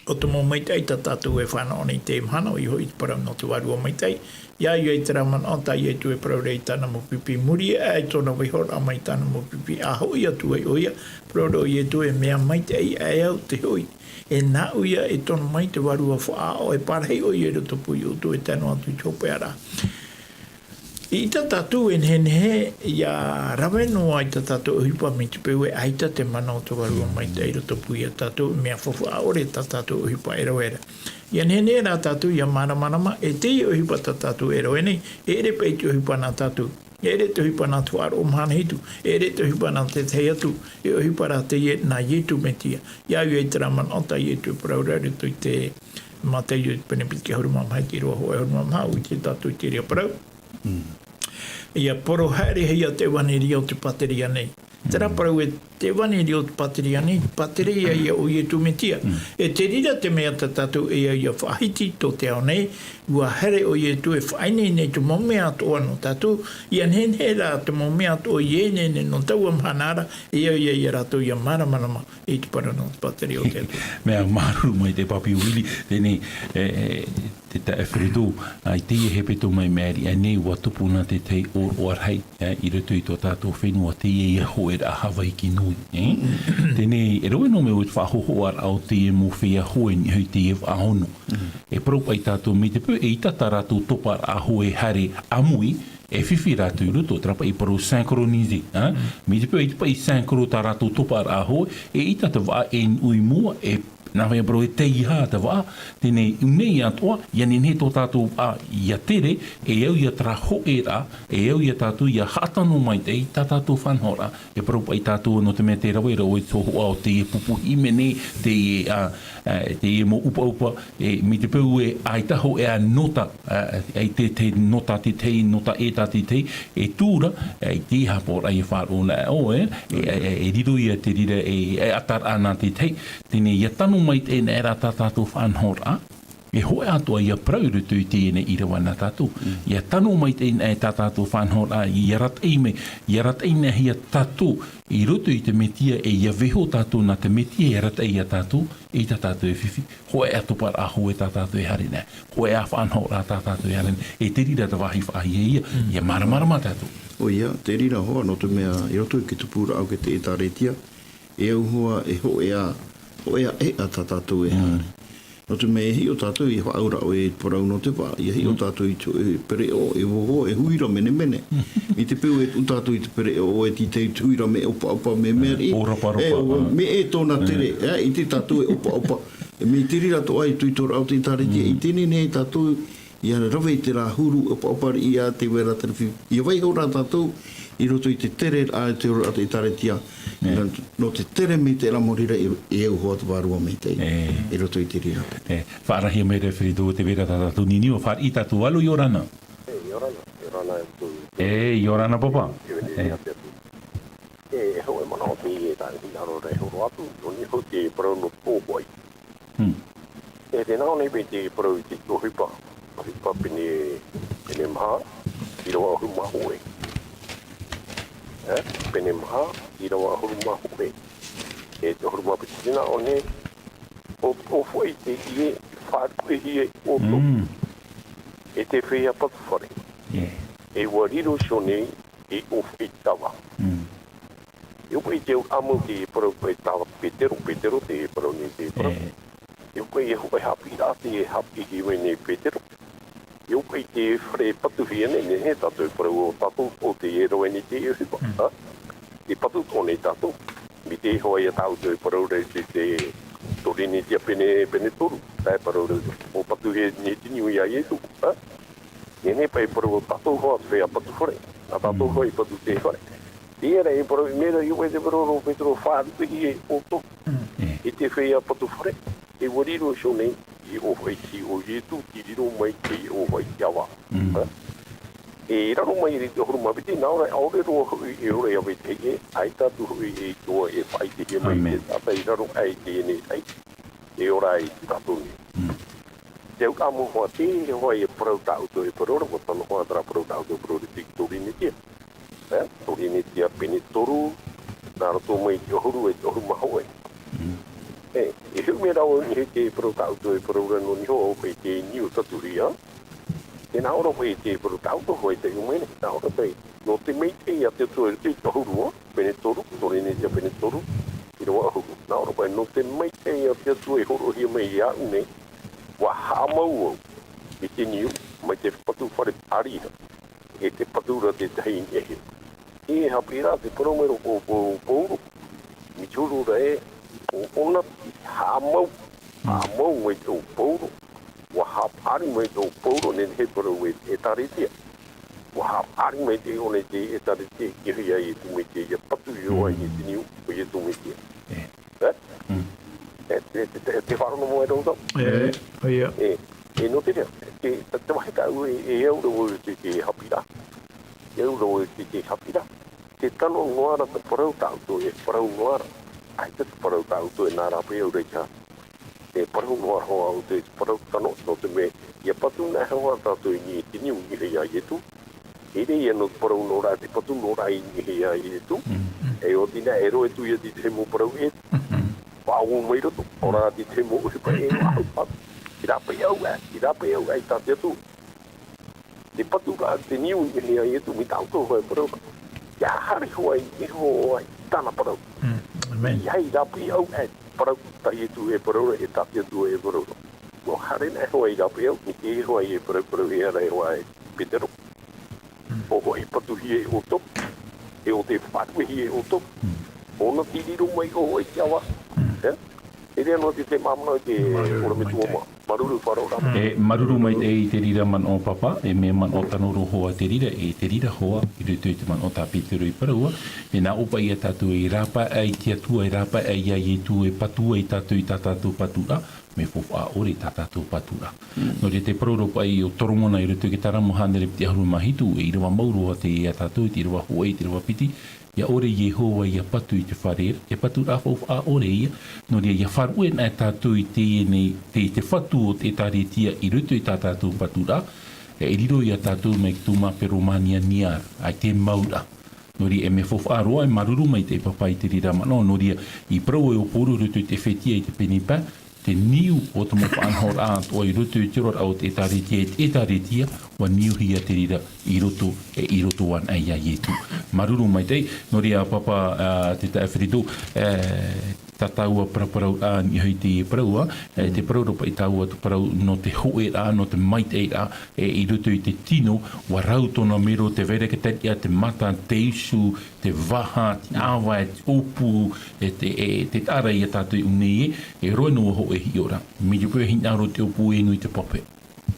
ʻo te mau maitaʻi tā tātou e fānaʻo nei i teie mahana, ʻoia hoʻi te parau nō te Vārua Maitaʻi. ʻIa au i terā manaʻo tā Ietu e parau ra i tāna mau pipi, muri aʻe i tōna vaihoraʻa mai i tāna mau pipi, ʻa hoʻi atu ai ʻoia, parau ra ʻo Ietu e mea maitaʻi aʻe au te hoʻi. E nāʻu ia e tono mai te Vārua faʻaʻao, e parahi ʻoia i roto pū ia ʻoutou e tae noa atu i te hopeʻaraʻa. ʻAita tātou e nehenehe, ʻia rave noa i tā tātou ʻohipa mai te peu ē ʻaita te mana o te Vārua Maitaʻi i roto pū ia tātou, mea faufaʻa ʻore tā tātou ʻohipa e rave ra. ʻIa nehenehe rā tātou ʻia māramarama, e teie ʻohipa tā tātou e rave nei, e ʻere paʻi te ʻohipa nā tātou. E ʻere te ʻohipa nā te faʻaroʻo mahana hitu, e ʻere te ʻohipa nā te tahi atu, e ʻohipa rā teie nā Ietu Metia. ʻIa au ia i terā manaʻo tā Ietu e parau ra i roto i te Mātaio i te pene piti ʻahuru mā maha i te ʻīrava hōʻē ʻahuru mā maha, ʻua ʻite tātou i te reira parau. ʻIa poro haerehia te ʻevaneria o te pāteria nei. Terā parau ē, te ʻevaneria o te pāteria nei, pāteria ia ʻo Ietu Metia. E te reira te mea tā tātou e au ʻia faʻahiti tō te ao nei, ʻua haere ʻo Ietu e faʻaineine i te mau mea atoʻa nō tātou, ʻia nehenehe rā te mau mea atoʻa i ineine nō taua mahana ra, e au ia ia rātou ʻia māramarama i te parau nō te pāteria o te Atua. Mea māuruuru maitaʻi Papi Willie, teie nei, e, e, te taeaʻe Fredo, ā, i teie hepetoma i maʻiri aʻe nei, ʻua tupu na te tahi ʻōroʻa rahi, ā, i roto i tō tātou fenua, teie ia hōʻē raʻa Havaiki nui, e? Teie nei, e rave noa mai ʻoe i te faʻahōhoʻaraʻa o teie mau feiā hoe i niʻa i teie vaʻa ono. E parau paʻi tātou mai te peu, eʻita tā rātou toparaʻa hoe haere ʻāmui, e fifi rātou i roto, terā paʻi parau synchronisé, ā? Mai te peu, eʻita paʻi synchro tā rātou toparaʻa hoe, eʻita te vaʻa e nui mua, e, Nā hea parau e tei hā te vaʻa, tēnei ʻunei atoʻa, ʻia nehenehe tō tātou vaʻa ʻia tere, e au ʻia terā hōʻē rā, e au ia tātou ʻia haʻatano maitaʻi i tā tātou faʻanahoraʻa, e parau paʻi tātou nō te mea te rave ra ʻoe tō hoʻa o teie pupu hīmene, teie, ā, ā, teie mau ʻupaʻupa, e, mai te peu e ʻaita hōʻē ā nota, ā, ʻaita te, te nota te tei, nota e tā te tei, e tū ra, e, i te hāpaʻoraʻa e faʻaroʻo na ʻoe, e, e, e, e riro ia te reira, e, e ʻataraʻa nā te tei, tēnei ʻia tano maitaʻi na e rā tā tātou faʻanahoraʻa, e hōʻē atoʻa ʻia parau i roto i teie nei ʻīrava nā tātou. ʻIa tano maitaʻi na e tā tātou faʻanahoraʻa, ʻia arataʻi mai, ʻia arataʻi na hia tātou i roto i te Metia, e ʻia vaiiho tātou nā te Metia e arataʻi ia tātou, e tā tātou e fifi. Hōʻē ā toparaʻa hou e tā tātou e haere na. Hōʻē ā faʻanahoraʻa tā tātou e haere na. E te reira te vāhi faʻahiahia, ʻia māramarama tātou. ʻOia, te reira hoʻi, nō te mea, i roto i te tupuraʻa o te ʻĒtāretia, e au hoʻi, e hōʻē ā, hōʻē ā ʻē ā tā tātou e haere. Nō te mea e hiʻo tātou i faʻaʻauraʻa ʻoe i te parau nō te vaʻa, ʻia hiʻo tātou i te, e pereʻoʻo, e vōvō, e huira menemene. I te peu e tuʻu tātou i te pereʻoʻo, e tītau i te huira mea ʻopaʻopa, mea mea riʻi. ʻŌ raparopa, E, ʻo, ā. mea ʻē tōna tere, e, i te tātou e ʻopaʻopa. E mea i te reira atoʻa i te utuutoraʻa o te ʻĒtāretia, i teie nei tātou, ʻia rave i terā huru ʻopaʻopa riʻi ā tē vai ra te fifi. ʻIa vaiiho rā tātou i roto i te tere rā, te oraraʻa o te ʻĒtāretia. Nō, nō te tere mai terā mau reira e, e au hoʻi te vārua maitaʻi. E. I roto i te reira. E, faʻarahia mai ra Firido, tē vai ra tā tātou niniu, fāriʻi tātou, alo, ʻia ora na. E, ʻia ora na, ʻia ora na e tū. E, ʻia ora na, papa. E, e, e, e, e, hōʻē manaʻo teie tā hinaʻaro ra e horo atu, nō niʻa hoʻi te parau nō te ʻōfaʻi. Hmm. E te nāʻō nei paʻi te parau i te ʻohipa, ʻohipa pene, pene maha, ʻīrava ʻahuru mā hōʻē. E, pene maha, ʻīrava ʻahuru mā hōʻē. E te ʻahuru mā piti te nāʻō nei, ʻo, ʻofaʻi teie, faʻaruʻehia i ʻoutou. Mm. E te feiā patu fare. Yeah. E ʻua riro iho nei, i ʻofaʻi i te ava. Mm. E ʻua paʻi te au ʻāmau te parau paʻi tā Petero, Petero te parau nei te parau. E. E ʻua paʻi e hōʻē haʻapiʻiraʻa te haʻapiʻihia mai nei Petero. E ʻua paʻi te fare patuhia nei, nehenehe tātou e parau ʻo tātou ʻo te rave nei te ʻohipa, Mm. ha? E patu atoʻa nei tātou. Mai te iho ā ia tāʻu te parau ra i te, te Torinetia pene, pene toru. Tae parau ra, ʻua patuhia nei te niu ia Ietu, ha? Nehenehe paʻi e parau ʻo tātou hoʻi te feiā patu fare. Nā tātou Mm. hoʻi e patu te fare. Terā e parau, i mea ra, i ʻō i te parau ra ʻo Petero, faʻaruʻehia i ʻoutou. Mm. E. I te feiā patu fare, e ʻua riro iho nei, i ʻōfaʻi ʻo Ietu, tei riro mai i ʻōfaʻi i te ava. Mm. Ha? E raro mai i te ʻahuru mā piti, nā ʻō ra, ʻaore roa hoʻi e ora ia vetahi ʻē, ʻaita atu hoʻi e toa e faʻaʻitehia mai Amen. te taʻata i raro aʻe i teie nei raʻi. E ora ai tātou nei. Mm. Te au ʻāmau hoʻi, te hoʻi e parau tā ʻoutou e parau ra, ʻua tano hoʻi terā parau tā ʻoutou e parau ra i te Torinetia. E, Torinetia pene toru, nā roto mai i te ʻahuru e te ʻahuru mā hōʻē. Mm. E, e hiʻo mai ra vau i niʻa i te parau tā ʻoutou e parau ra nō niʻa hoʻi i te niu patuhia. Tē nā ʻō ra paʻi te parau tā ʻoutou hoʻi tei ʻō mai nei, nā ʻō ra paʻi, nō te maitaʻi a te Atua i roto i te ʻahuru ā, pene toru, Torinetia pene toru, ʻīrava ʻahuru. Nā ʻō ra paʻi, nō te maitaʻi a te Atua i hōroʻahia mai iāʻu nei, ʻua haʻamau au i te niu, mai te patu fare ʻāriʻi ra, e te patu ra tētahi i niʻa iho. E haʻapiʻiraʻa te parau mai ra ʻo, ʻo, ʻo Pauro, mai te huru ra ē, ʻo, ʻōna haʻamau, haʻamau mai te ʻo Pauro, ʻua haʻapaʻari mai te ʻo Pauro, nehenehe e parau e te ʻĒtāretia. ʻUa haʻapaʻari mai te ʻōna i te ʻĒtāretia, i ʻō ia Ietu Metia, ʻia patu iho ai i te niu, ʻo Ietu Metia. E. E? Mm. E, e, te, te, te faʻaroʻo mai ra vau. E, ʻoia. E, e, nō te reira, te, te, te vāhi tāʻu e, e au ra vau i te, te haʻapiʻiraʻa. E au ra vau i te, te haʻapiʻiraʻa. Te tano noa ra te parau tā ʻoutou, e parau noa ra. ʻAita te parau tā ʻoutou e nā rāpae au ra i te hā. E parau noa ra hoʻi ʻoutou i te parau tano, nō te mea, ʻia patu noa hoʻi tātou i niʻa i te niu i niʻa ia Ietu. ʻEʻere ia nō te parau noa ra, te patu noa ra i niʻa ia Ietu. Mm. E ʻoti na, e roʻo atu ia i te tahi mau parau ē. Mm. Faʻaō mai roto, ʻaore rā te tahi mau ʻohipa e faʻaau, faʻaau. Tei rāpae au ā, tei rāpae au ā i tā te Atua. Te patu ra, te niu i niʻa ia Ietu, mai tā ʻoutou hoʻi e parau ra. ʻIa haere hoʻi, e hoʻi i tāna parau. Mm. Amen. ʻEiaha e rāpae au ā, parau tā Ietu e parau ra, e tā te Atua e parau ra. ʻUa haere noa hoʻi i rāpae au, mai te iho ā e parau, parau, e ara e hoʻi e Petero. Mm. ʻO hoʻi patuhia e ʻoutou, e ʻo tē faʻaruʻehia e ʻoutou. Mm. ʻŌna tei riro mai ʻo hoʻi i te ava. Mm. E? E Te reira noa te te māmana i te ora me tuama. Māuruuru faʻaroʻo rā. E māuruuru maitaʻi i te reira manaʻo papa, e mea manaʻo tano roa hoʻi te reira, e te reira hoʻi, i roto i te manaʻo tā Petero i parau, e nā ʻō paʻi ia tātou e rāpae i te Atua, e rāpae ia Ietu, e patu ai tātou i tā tātou paturaʻa, mea faufaʻa ʻore tā tātou paturaʻa. Nō reira te parau roa paʻi o Toromona i roto i te Taramo hānere piti ʻahuru mā hitu, e ʻīrava mau roa teie ia tātou, te ʻīrava hōʻē, te ʻīrava piti, ʻia ʻore Iehova ʻia patu i te fare ra, te paturaʻa faufaʻa ʻore ia, nō reira ʻia faʻaruʻe na tātou i teie nei, te, te fatu o te ʻĒtārētia i roto i tā tātou paturaʻa, e riro ia tātou mai te tūmāpero māniania ra, ʻaita e mau ra. Nō reira e mea faufaʻa roa, e māuruuru maitaʻi papa i te reira manaʻo, nō reira i parau e ʻo Pauro i roto i te Efetia i te pene pae, te niu o te mau faʻanahoraʻa atoʻa i roto i te oraraʻa o te ʻĒtārētia, e te ʻĒtārētia, ʻua niuhia te reira i roto, e i roto anaʻe ia Ietu. Māuruuru maitaʻi, nō reira papa, ā, te taeaʻe Feredo, ā, tā tāua paraparauraʻa i niʻa i teie parau, ā, e, te parau roa paʻi tāua te parau nō te hōʻēraʻa, nō te maitaʻiraʻa, e, i roto i te tino, ʻua rau tōna mero, te vereketariʻa, te mata, te isu, te vaha, te ʻāvae, te ʻōpū, e te, e te taʻara ia tātou i ʻō nei, e, e roa noa hoʻi e hiʻo ra. Mai te peu e hinaʻaro te ʻōpū e nui te pape.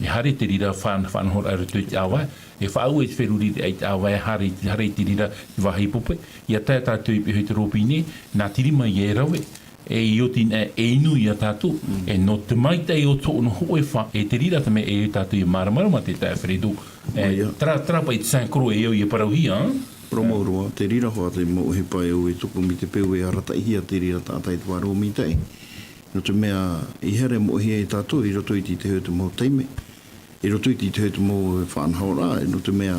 E haere te reira faʻana-, faʻanahoraʻa i roto i te ʻāvae, e faʻaue te feruriraʻa i te ʻāvae, haere, haere te reira te vāhi pape, ʻia tae tātou i pihaʻi i te rōpine, nā te rima ia e rave, e i oti na e inu ia tātou, e nō te maitaʻi o tōna hōʻē fā, e te reira te mea e tātou e māramarama te taeaʻe Feredo, e, terā, terā paʻi te syncro e au ia parauhia, ā? Parau mau roa, te reira hoʻi te mau ʻohipa e au e tuku mai te peu e arataʻihia te reira taʻata i te Vārua Maitaʻi. Nō te mea, i haere moʻehia e tātou i roto i te tahi o te mau taime, i roto i te tahi o te mau faʻanahoraʻa, nō te mea,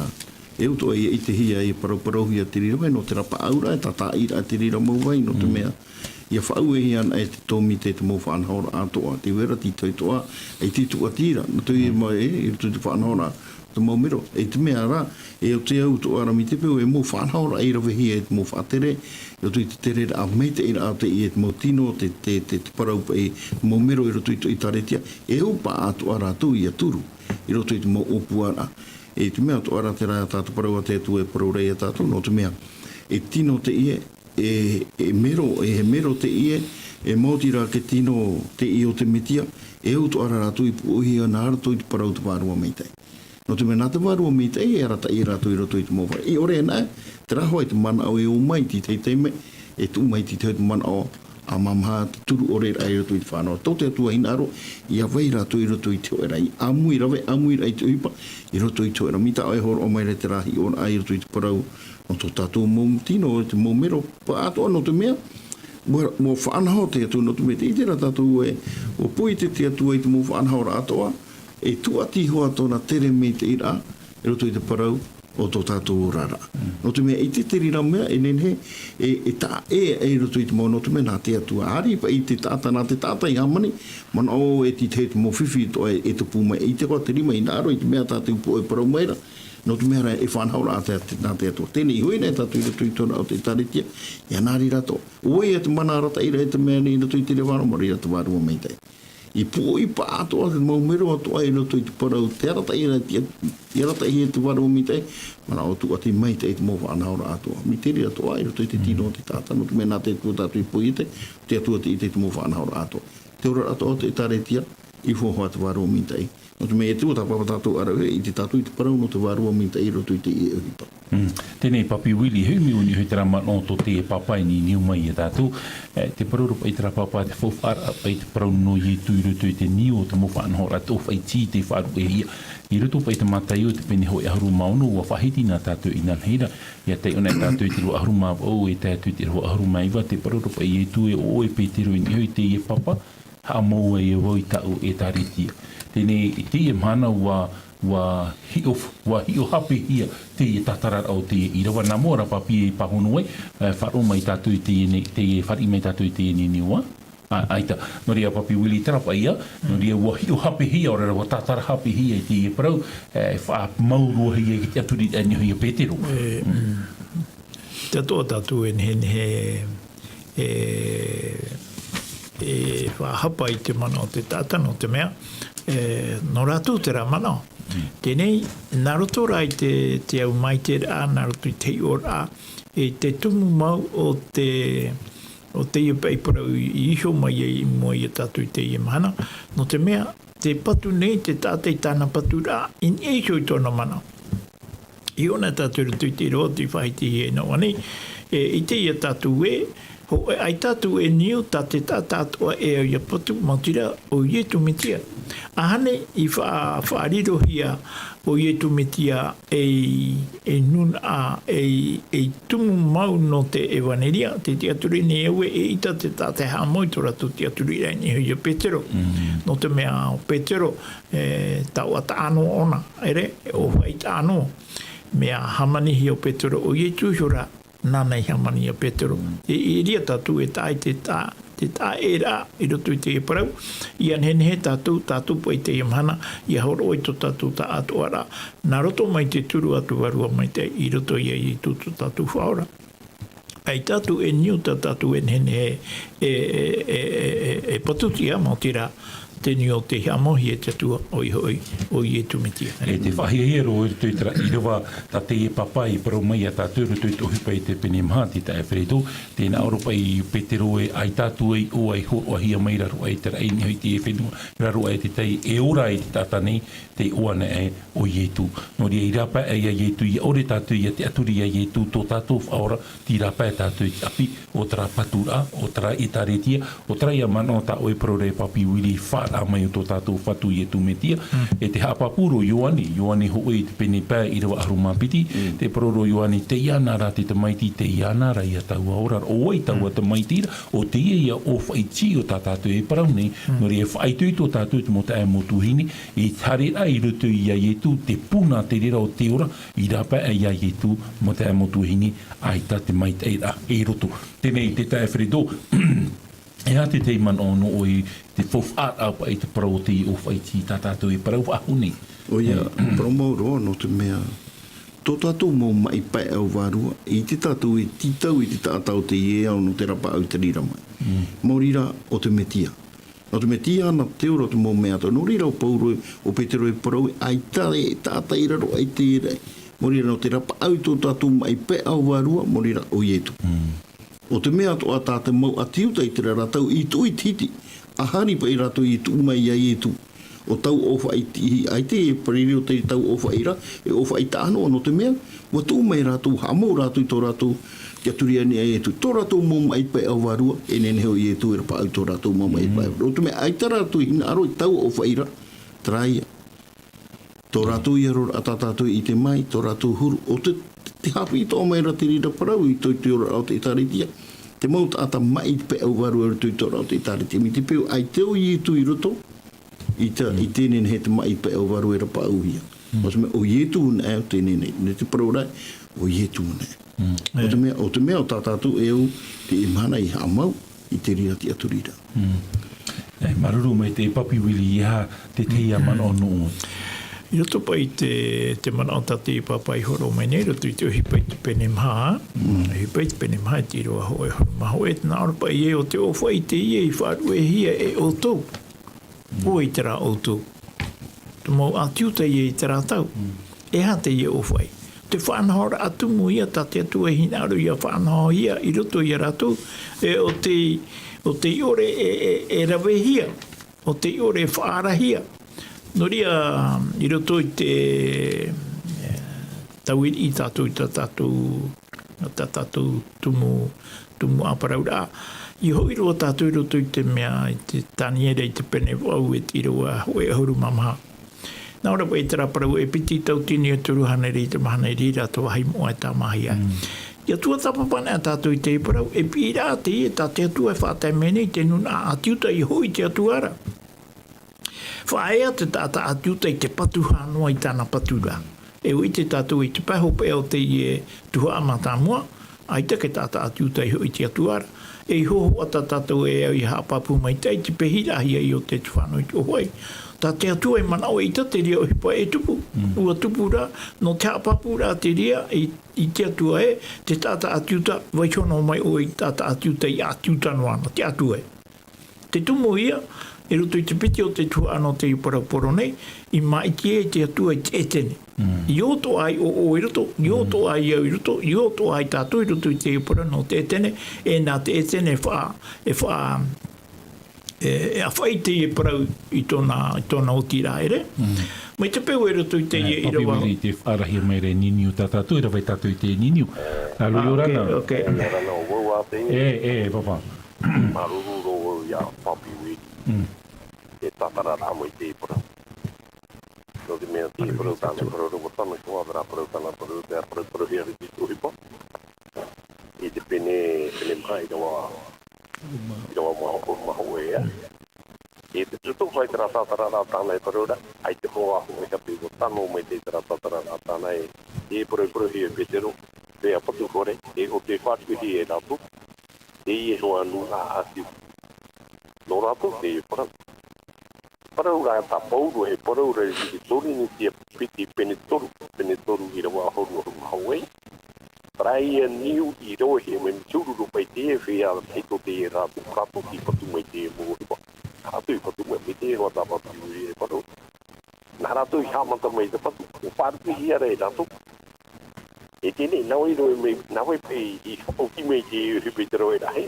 e au atoʻa ia ʻitehia, ia parauparauhia te reira vai, nō te rapaʻauraʻa, e tātāʻiraʻa te reira mau vai, nō te mea, ʻia faʻauehia anaʻe te tōmite, te mau faʻanahoraʻa atoʻa, tē vai ra te tahi atoʻa, e te tūʻati ra, nō te mea, e, i roto i te faʻanahoraʻa, te mau mero, e te mea rā, e au atoʻa ra mai te peu, e mau faʻanahoraʻa i ravehia e te mau faʻatere, i roto i te tereraʻa maitaʻiraʻa o teie mau tino, te, te, te, te parau paʻi, mau mero i roto i te ʻĒtārētia, e au paʻatoʻa rātou ʻia turu, i roto i te mau ʻōpuaraʻa. E te mea atoʻa ra terā tā te parau a te Atua e parau ra ia tātou, nō te mea, e tino teie, e, e mero, e he mero teie, e maoti rā te tino teie o te Metia, e au atoʻa ra rātou i pūʻohia nā roto i te parau o te Vārua Maitaʻi. Nō te mea nā te Vārua Maitaʻi e arataʻi rātou i roto i te mau vāhi. ʻIa ʻore anaʻe, terā hoʻi te manaʻo e ō mai i te tahi taime, e tuʻu mai i te tahi o te manaʻo ʻāmamaha, te turu ʻore raʻa i roto i te fānaʻo. Tō te Atua hinaʻaro, ʻia vai rātou i roto i te hōʻēraʻa, ʻia ʻāmui rave, ʻāmui raʻa i te ʻohipa, i roto i te hōʻēraʻa. Mai tā ʻoe e hōroʻa mai ra terā hiʻoraʻa i roto i te parau, nō tō tātou mau tino, te mau mero, paʻatoʻa nō te mea, ʻua, ʻua faʻanaho te Atua nō te mea, tē ʻite ra tātou ē, ʻua poʻi te, te Atua i te mau faʻanahoraʻa atoʻa, e tūʻati hoʻi tōna tere maitaʻiraʻa, i roto i te parau o tō tātou oraraʻa. Nō te mea, ʻite te reira mea, e nehenehe, e, e taʻa ʻē, ʻē i roto i te mau, nō te mea, nā te Atua. Haere paʻi te taʻata, nā te taʻata i hāmani, manaʻo e tītaʻi te mau fifi atoʻa e, e tupu mai, ʻite hoʻi te rima, hinaʻaro i te mea tā te upoʻo e parau mai ra, nō te mea rā, e faʻanahoraʻa te, te, nā te Atua. Teie nei, hoʻi nei tātou i roto i te oraraʻa o te ʻĒtārētia, ʻia nā reira atoʻa. ʻO vai ia te mana arataʻi ra e te mea nei i roto i te reva, nō reira te Vārua Maitaʻi. I pūʻoi paʻatoʻa te mau mero atoʻa i roto i te parau, te arataʻi ra, te, te arataʻi e te Vārua Maitaʻi, manaʻo tūʻati maitaʻi te mau faʻanahoraʻa atoʻa. Mai te reira atoʻa, i roto i te tino o te taʻata, nō te mea nā te Atua tātou i poʻi ʻite, te Atua tē ʻite i te mau faʻanahoraʻa atoʻa. Te oraraʻa atoʻa o te ʻĒtārētia, i hōhoʻa te Vārua Maitaʻi. Nō te mea e tuatāpapa tātou ʻāraʻe, e ʻite tātou i te parau nō te Vārua Maitaʻi i roto i teie ʻohipa. Mm. Teie nei Papi Willie, e hoʻi mai ʻō nei i terā manaʻo tō teie pāpā i niuniu mai ia tātou. E, te parau roa paʻi terā pāpā, te faufaʻa paʻi te parau nō Ietu i roto i te niu o te mau faʻanahoraʻa, tō faʻaiti tei faʻaruʻehia. I roto paʻi i te Mataio, te pene hōʻē ʻahuru mā ono, ʻua faʻahiti na tātou inanahi ra, ʻia taiʻo na tātou i te ʻīrava ʻahuru mā vaʻu, e tae atu i te ʻīrava ʻahuru mā iva, te parau roa paʻi a Ietu ē, ʻo ʻoe Petero i niʻa iho i teie papa, haʻamou ai vau i tāʻu ʻĒtārētia. Teie nei, i teie mahana ʻua, ʻua hiʻo, ʻua hiʻo hapehia teie tātararaʻa o teie ʻīrava. Nā mua rā Papi e pāhono ai, e, faʻaroʻo mai tātou i teie nei, teie, fāriʻi mai tātou i teie nei niua. Ā, ʻaita. Nō reira Papi Willie, terā paʻi ia, nō reira ʻua hiʻo hapehia, ʻaore rā ʻua tātara hapehia i teie parau, e, faʻamauruahia i te ʻaturiraʻa i niʻa iho ia Petero. E, mm. Te atoʻa tātou e nehenehe e, e faʻahapa i te mana o te taʻata, nō te mea, e, nō rātou terā mana. Mm. Teie nei, nā roto rā i te, te au maitaʻiraʻa, nā roto i te hiʻoraʻa, i te tumu mau o te, ʻo teie paʻi parau i, i iho mai ai i mua ia tātou i teie mahana. Nō te mea, te patu nei, te taʻata i tāna patu rā, i niʻa iho i tōna mana. I ʻō na tātou i roto i te ʻīrava, tei faʻahitihia i nā ʻō nei, e, i teie tātou ē, hōʻē, ʻaita tātou e niu, tā te taʻata atoʻa e au ia patu, maoti rā, ʻo Ietu Metia. ʻAhani i faʻa-, faʻarirohia ʻo Ietu Metia ei, ei nūnaʻa, ei, ei tumu mau nō te ʻevaneria, te tiʻaturi nei au ē, eʻita te taʻata e haʻamau i tō rātou tiʻaturi i niʻa iho ia Petero. Mm. Nō te mea ʻo Petero, e, taoʻa taʻa noa ʻōna, ʻere, e ʻōfaʻi taʻa noa. Mea hāmanihia ʻo Petero, ʻo Ietu iho rā, nāna i hāmani ia Petero. Mm. E, e ʻere ia tātou e taʻa i te taʻa, te taʻaʻēraʻa i roto i te parau, ʻia nehenehe tātou, tātou paʻi i teie mahana, ʻia hōroʻa i tō tātou taʻatoʻaraʻa, nā roto mai te turu atu vārua maitaʻi, i roto ia Ietu tō tātou Faʻaora. ʻAita tātou e niu, tā tātou e nehenehe e, e, e, e, e, e patutia, maoti rā, te niu o tei haʻamauhia e te Atua, ʻoia hoʻi, ʻo Ietu Metia. E te faʻahiahia roa i roto i terā ʻīrava, tā teie pāpā i parau mai ia tātou i roto i te ʻohipa i te pene maha, te taeaʻe Fereto, tē nā ʻō ra paʻi Petero ē, ʻaita tātou e ʻō ai hōroʻahia mai raro aʻe i terā i niʻa i te fenua, raro aʻe i te tai, e ora ai te taʻata nei, tē ʻō ana ē, ʻo Ietu. Nō reira, i rāpae ia Ietu, ʻia ʻore tātou ʻia tiʻaturi ia Ietu, tō tātou Faʻaora, tei rāpae tātou i te ʻapi o terā paturaʻa, o terā ʻētāretia, o terā ïa manaʻo tā ʻoe e parau ra e Papi Willie, faʻaara mai o tō tātou Fatu Ietu Metia, Mm. e te haʻapāpū ra ʻo Ioane, Ioane hōʻē i te pene pae ʻīrava ʻahuru mā piti, Mm. tē parau ra ʻo Ioane, teie na rā te tamaiti, teie na rā ia taua ora, ʻo vai taua Mm. tamaiti ra, ʻo teie ïa ʻōfaʻi iti o tā tātou e parau nei, Mm. nō reira e faʻaitoito tātou i te mau taeaʻe mau tuahine, i te haereraʻa i roto ia Ietu, te puna te reira o te ora, i rāpae ia Ietu, mau taeaʻe mau tuahine, ʻaita te maitaʻiraʻa i roto. Teie nei te taeaʻe Fereto, e aha te tahi manaʻo nō ʻoe i te faufaʻaraʻa paʻi i te parau o teie ʻōfaʻi iti tā tātou e parau faʻahou nei? ʻOia, Mm. parau mau roa nō te mea, tō tātou mau maʻi pae ʻau vārua, ʻite tātou e tītau i te taʻata o teie ao nō te rapaʻau i te reira mai. Mm. Maori rā, ʻo te Metia. Nō te mea, teie na te ora o te mau mea atoʻa. Nō reira, ʻo Pauro, ʻo Petero e parau ē, ʻaita e taʻata i raro aʻe i te reira. Maori rā, nō te rapaʻau i tō tātou maʻi pae ʻau vārua, maori rā, ʻo Ietu. Mm. ʻO te mea atoʻa tā te mau ʻĀti Iuta i terā ra tau i tuʻu i te hiti, ʻa haere paʻi rātou i tuʻu mai ia Ietu. ʻO taua ʻōfaʻi iti, ʻaita e parau ra ʻo te taua ʻōfaʻi ra, e ʻōfaʻi taʻa noa, nō te mea, ʻua tuʻu mai rātou, haʻamau rātou i tō rātou tiʻaturi i niʻa ia Ietu. Tō rātou mau maʻi pae ʻau vārua, e nehenehe ʻo Ietu e rapaʻau i tō rātou mau maʻi pae ʻau vārua. Mm. Nō te mea, ʻaita rātou i hinaʻaro i taua ʻōfaʻi ra, terā ïa. Tō rātou ʻia roraʻa tā tātou i ʻite mai, tō rātou huru, ʻo te, te haʻapiʻi atoʻa mai ra te reira parau i tō, i te oraraʻa o te ʻĒtārētia. Te mau taʻata maʻi pae ʻau vārua i roto i te oraraʻa o te ʻĒtārētia. Mai te peu, ʻaita ʻo Ietu i roto, i te, Mm. i teie nei te maʻi pae ʻau vārua e rapaʻauhia. Mm. ʻO te mea, ʻo Ietu na ʻo teie nei, nō te parau ra, ʻo Ietu na. Mm. ʻO te mea, ʻo te mea, ʻo tā tātou e au, teie mahana i haʻamau i te reira tiʻaturi ra. Mm. E, māuruuru maitaʻi Papi Willie, e aha te tahi ïa manaʻo nō ʻoe? I roto paʻi i te, te manaʻo tā te pāpā i hōroʻa mai nei, i roto i te ʻohipa i te pene maha, Mm. ʻohipa i te pene maha, i te ʻīrava hōʻē ʻahuru mā hōʻē, nā ʻō ra paʻi ē, ʻo te ʻōfaʻi teie i faʻaruʻehia e ʻoutou. Mm. ʻO vai terā ʻoutou? Te mau ʻĀti Iuta ïa i terā tau. Mm. E aha teie ʻōfaʻi? Te faʻanahoraʻa tumu ïa tā te Atua i hinaʻaro ʻia faʻanahohia i roto ia rātou, e ʻo tei, ʻo tei ʻore e, e, e ravehia, ʻo tei ʻore e faʻaarahia. Nō reira, i roto i te, e, tauiriʻi tātou i tā tātou, tā tātou tumu, tumu ʻāparauraʻa. ʻIa hoʻi roa tātou i roto i te mea, i te Taniera i te pene vaʻu e te ʻīrava hōʻē ʻahuru mā maha. Nā ʻō ra paʻi terā parau, e piti tauatini e toru hānere i te mahana i reira te vāhi moʻa e tāmāhia. Mm. ʻIa tuatāpapa anaʻe tātou i teie parau, e piʻiraʻa teie tā te Atua e faʻatae mai nei i te nūnaʻa ʻĀti Iuta, ʻoia hoʻi te Atua ra. Faʻaea te taʻata ʻĀti Iuta i te patu hā noa i tāna patu ra. E ʻua ʻite tātou i te pae hopeʻa o teie tuhaʻa mātāmua, ʻaita e taʻata ʻĀti Iuta i hoʻi i te Atua ra. E hōhoʻa tā tātou e au ʻia haʻapāpū maitaʻi i te pehiraʻahia o te fānau i te ʻōfaʻi. Tā te Atua e manaʻo ʻaita te reira ʻohipa e tupu. Mm. ʻUa tupu ra, nō te haʻapāpūraʻa te reira i, i te Atua ē, te taʻata ʻĀti Iuta, vaiiho noa mai ʻoe i te taʻata ʻĀti Iuta, ʻia ʻĀti Iuta noa na, te Atua ē. Te tumu ïa, i roto i te piti o te tuhaʻa nō te parau poro nei, i māʻiti ai te Atua i te Etene. I ʻō atoʻa i ʻōʻō i roto, i ʻō atoʻa i au i roto, i ʻō atoʻa i tātou i roto i te parau nō te Etene, e nā te Etene e faʻa, e faʻa, e, e ʻāfaʻi teie parau i tōna, i tōna oti rā, ʻere? Mai te peu i roto i teie ʻīrava. Papi Willie, tē faʻarahia mai ra e Niniu tā tātou, e rave tātou i te Niniu. Alo, ʻia ora na. Ok. ʻIa ora na, ʻo vau ā teie. E, e, papa. Māuruuru roa vau iā Papi Willie. Mm. E tātararaʻa mai te parau. Nō te mea te parau tāna, parau rava tāna, ko ā te parau tāna, parau, te parau, parauhia i te ʻohipa. I te pene, pene maha, ʻīrava, ʻīrava maha, maha ʻoe, ā. I te tutuʻa i terā tātararaʻa tāna e parau ra, ʻaita hoʻi e hape ʻua tano mai te terā tātararaʻa tāna e, e parau, parauhia e Petero, pea patu hore, e ʻo tē faʻatupuhia e rātou, teie hoʻi nūnaʻa ʻātiu. Nō rātou teie parau. Parau ra tā Pauro, e parau ra i te Korinetia piti pene toru, pene toru ʻīrava ʻahuru, ʻahuru mā hōʻē. Terā ia niu i rave mai, te huru roa paʻi teie, feiā ʻaita teie rātou, rātou tei patu mai teie mau ʻohipa. Rātou i patu mai, mai teie hoʻi tā Papi Willie e parau. Nā rātou i haʻamata mai te patu, ʻua faʻaruʻehia ra e rātou. E teie nei, nā vai roa mai, nā vai paʻi i oti mai te ʻohipa i te rave rahi.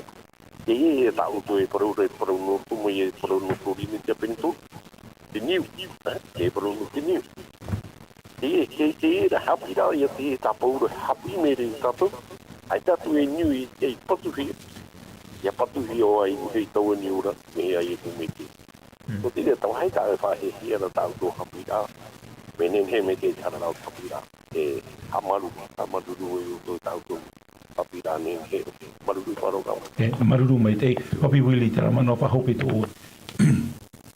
Teie, e tā ʻoutou e parau ra, e parau nō roto mai, e parau nō Korinetia pene toru. Te niu, e, e parau nō te niu. Teie, teie, teie, e haʻapiʻiraʻa ia teie tā Pauro, haʻapiʻi mai ra ia tātou. ʻAita tātou e niu i, i patuhia. ʻIa patuhia ʻoe i niʻa i taua niu ra, mea ia te Mesia. Mm. Nō te reira, tā vāhi tā e faʻahiahia ra tā ʻoutou haʻapiʻiraʻa. Mea nehenehe mai te haʻapiʻiraʻa. E, haʻamāuruuru, haʻamāuruuru e ʻoutou tā ʻoutou haʻapiʻiraʻa nehenehe. Māuruuru i faʻaroʻo mai. E, māuruuru maitaʻi, Papi Willie, terā manaʻo faʻahope tō ʻoe.